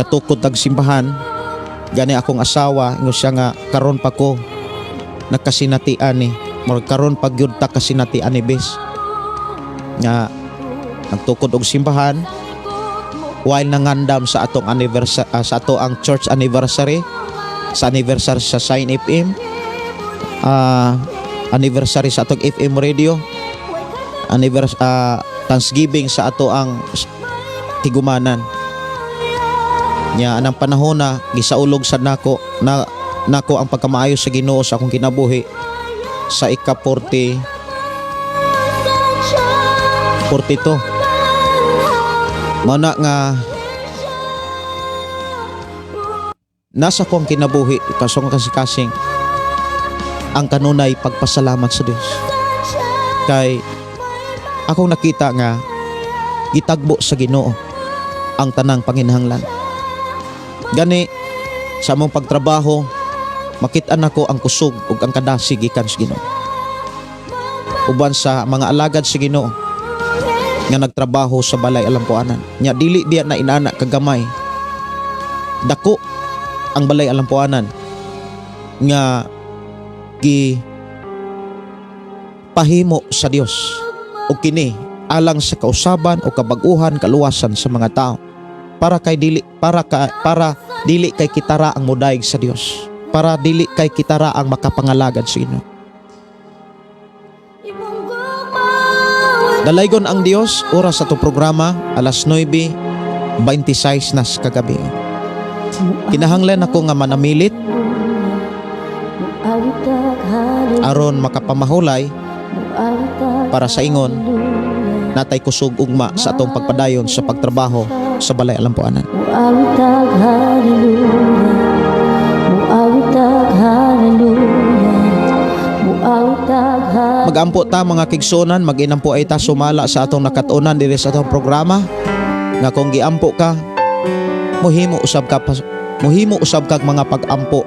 S2: gatukod tag simbahan. Gani akong asawa ingon siya nga karon pa ko nakasinatian ni, murag karon pa gyud ta kasinatian ni bes nga nagtukod og simbahan while nangandam sa atong anniversary, sa ato ang church anniversary, sa anniversary sa Sign FM, anniversary sa atong FM radio, anniversary, Thanksgiving sa ato ang tigumanan nya. Anang panahon na gisaulog sad nako na nako ang pagkamaayo sa Ginoo sa akong kinabuhi sa ika 44 42. Mao na nga nasa kong kinabuhi kasong kasing ang kanunay pagpasalamat sa Dios. Kay akong nakita nga gitagbo sa Ginoo ang tanang panginahanglan. Gani sa among pagtrabaho, makit-an nako ang kusog ug ang kadasig gikan sa Ginoo. Uban sa mga alagad sa Ginoo nga nagtrabaho sa balay alampuanan. Nya dili biya na inana kagamay. Dako ang balay alampuanan nga gi pahimo sa Dios ug kini alang sa kausaban o kabag-uhan, kaluwasan sa mga tao, para kay dili para ka, para dili kay kitara ang mudayeg sa Dios, para dili kay kitara ang makapangalagad sa Ginoo. Dalaygon ang Dios. Oras sa ato programa, alas 9:26 na sa kagabi. Kinahanglan ako nga manamilit aron makapamahulay para sa ingon natay kusog ugma sa atong pagpadayon sa pagtrabaho sa balay alampuanan.
S3: Muawitag hallelujah. Muawitag hallelujah. Muawitag hallelujah.
S2: Magampo ta, mga kaigsuonan, maginampo ay ta sumala sa atong nakatunan diri sa atong programa nga kung giampo ka, muhimo usab kag mga pag-ampo,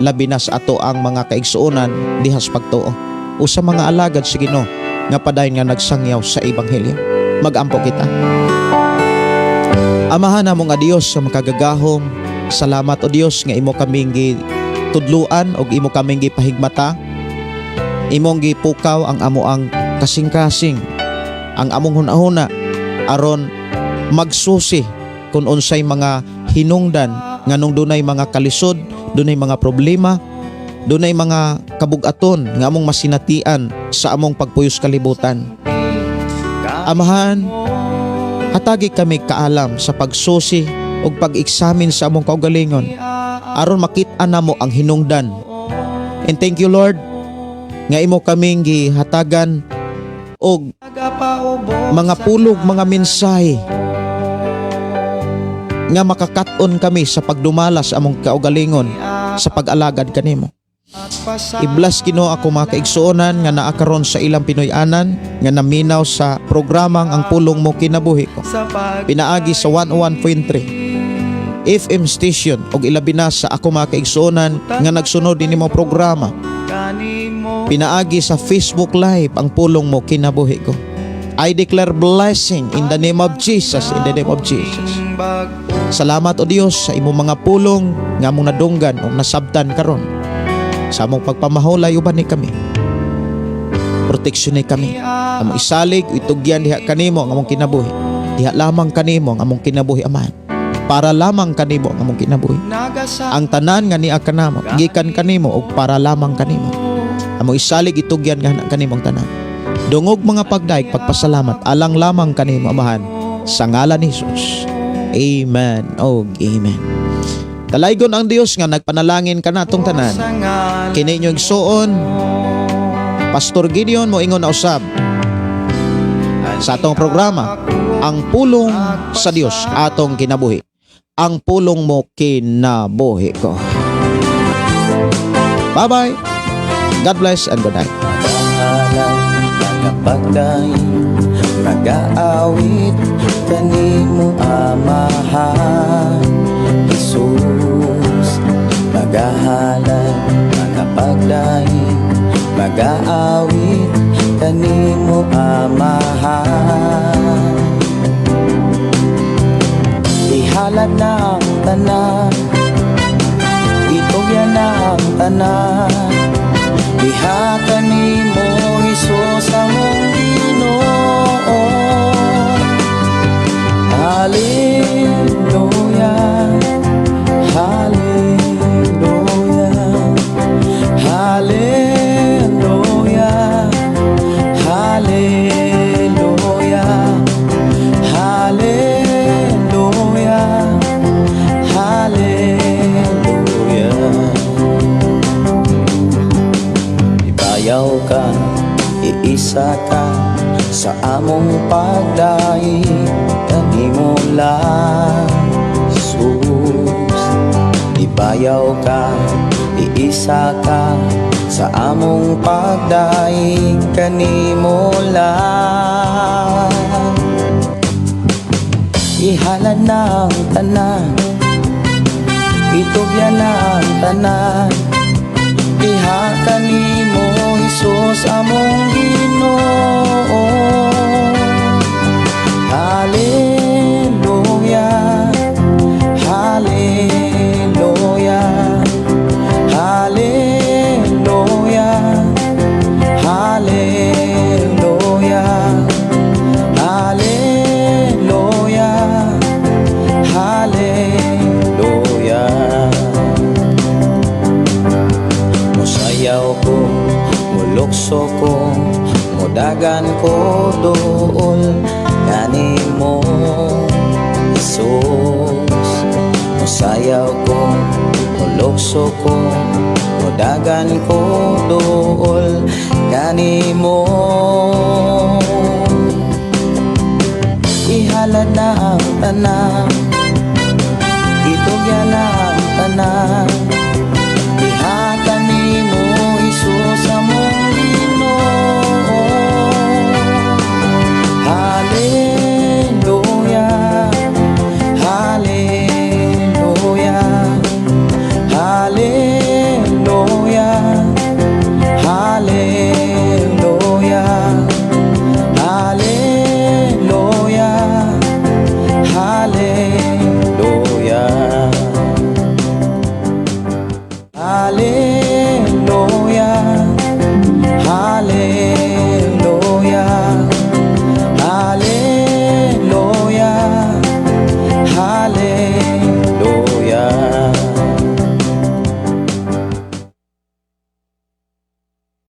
S2: labi na sa ato ang mga kaigsuonan diha sa pagtuo o sa mga alagad sa Ginoo nga padayon nga nagsangyaw sa ebanghelyo. Magampo kita. Amahan namo nga Dios sa makagagahom, salamat o Dios nga imo kaming gitudluan ug imo kaming gipahigmata. Imong gipukaw ang amo ang kasing-kasing, ang among hunahuna aron magsusi kung unsay mga hinungdan nganong dunay mga kalisod, dunay mga problema, dunay mga kabugaton nga among masinatian sa among pagpuyos kalibutan. Amahan, hatagi kami kaalam sa pagsusi ug pag-eksamin sa among kaugalingon aron makit-an namo ang hinungdan. And thank you, Lord, nga imo kaming gihatagan og mga pulog, mga mensahe nga makakat-on kami sa pagdumala sa among kaugalingon sa pag-alagad kanimo. I-bless, Ginoo, ako mga kaigsuonan nga naa karon sa ilang Pinoy-anan nga naminaw sa programang Ang Pulong Mo Kinabuhi Ko. Pinaagi sa 101.3 FM station ug ilabi na sa ako mga kaigsuonan nga nagsunod dinhi mo programa. Pinaagi sa Facebook Live, Ang Pulong Mo Kinabuhi Ko. I declare blessing in the name of Jesus, in the name of Jesus. Salamat o Dios sa imong mga pulong nga among nadunggan o nasabtan karon. Sa among pagpamahulay, uban ni kami. Proteksyon ni kami. Among isalig, itugyan diha kanimo ang among kinabuhi. Diha lamang kanimo ang among kinabuhi, Amahan. Para lamang kanimo ang among kinabuhi. Ang tanan nga niya kanamo, gikan kanimo ug para lamang kanimo. Among isalig, itugyan nga kanimo ang tanan. Dungog mga pagdaig, pagpasalamat alang lamang kanimo, Amahan, sa ngalan ni Jesus. Amen og amen. Dalaygon ang Dios nga nagpanalangin kanatong tanan. Kini inyong igsuon, Pastor Gideon, moingon na usab sa atong programa, Ang Pulong sa Dios Atong Kinabuhi. Ang pulong mo kinabuhi ko. Bye-bye. God bless and good night.
S1: Pagdaig, nagaawit kanimo, Amahan Jesus. Magahalad, magapagdaig, magaawit kanimo, Amahan. Ihalad na ang tanan, itugyan na ang tanan diha kanimo, Hesus among Ginoo. Hallelujah, Hallelujah, Hallelujah, Hallelujah, Hallelujah, Hallelujah. Ibayaw ka, iisa ka sa Sa among pagdaig kanimo lang, Jesus. Ibayaw ka, iisa ka sa among pagdaig kanimo lang. Ihalad na ang tanan, itugyan na ang tanan. Diha kanimo, Hesus, among Ginoo. Hallelujah, Hallelujah, Hallelujah, Hallelujah, Hallelujah, Hallelujah. Musayaw ko, mulukso ko, mudagan ko duol kanimo, Jesus. Musayaw ko, mulukso ko, mudagan ko duol kanimo. Ihalad na ang tanan, itugyan na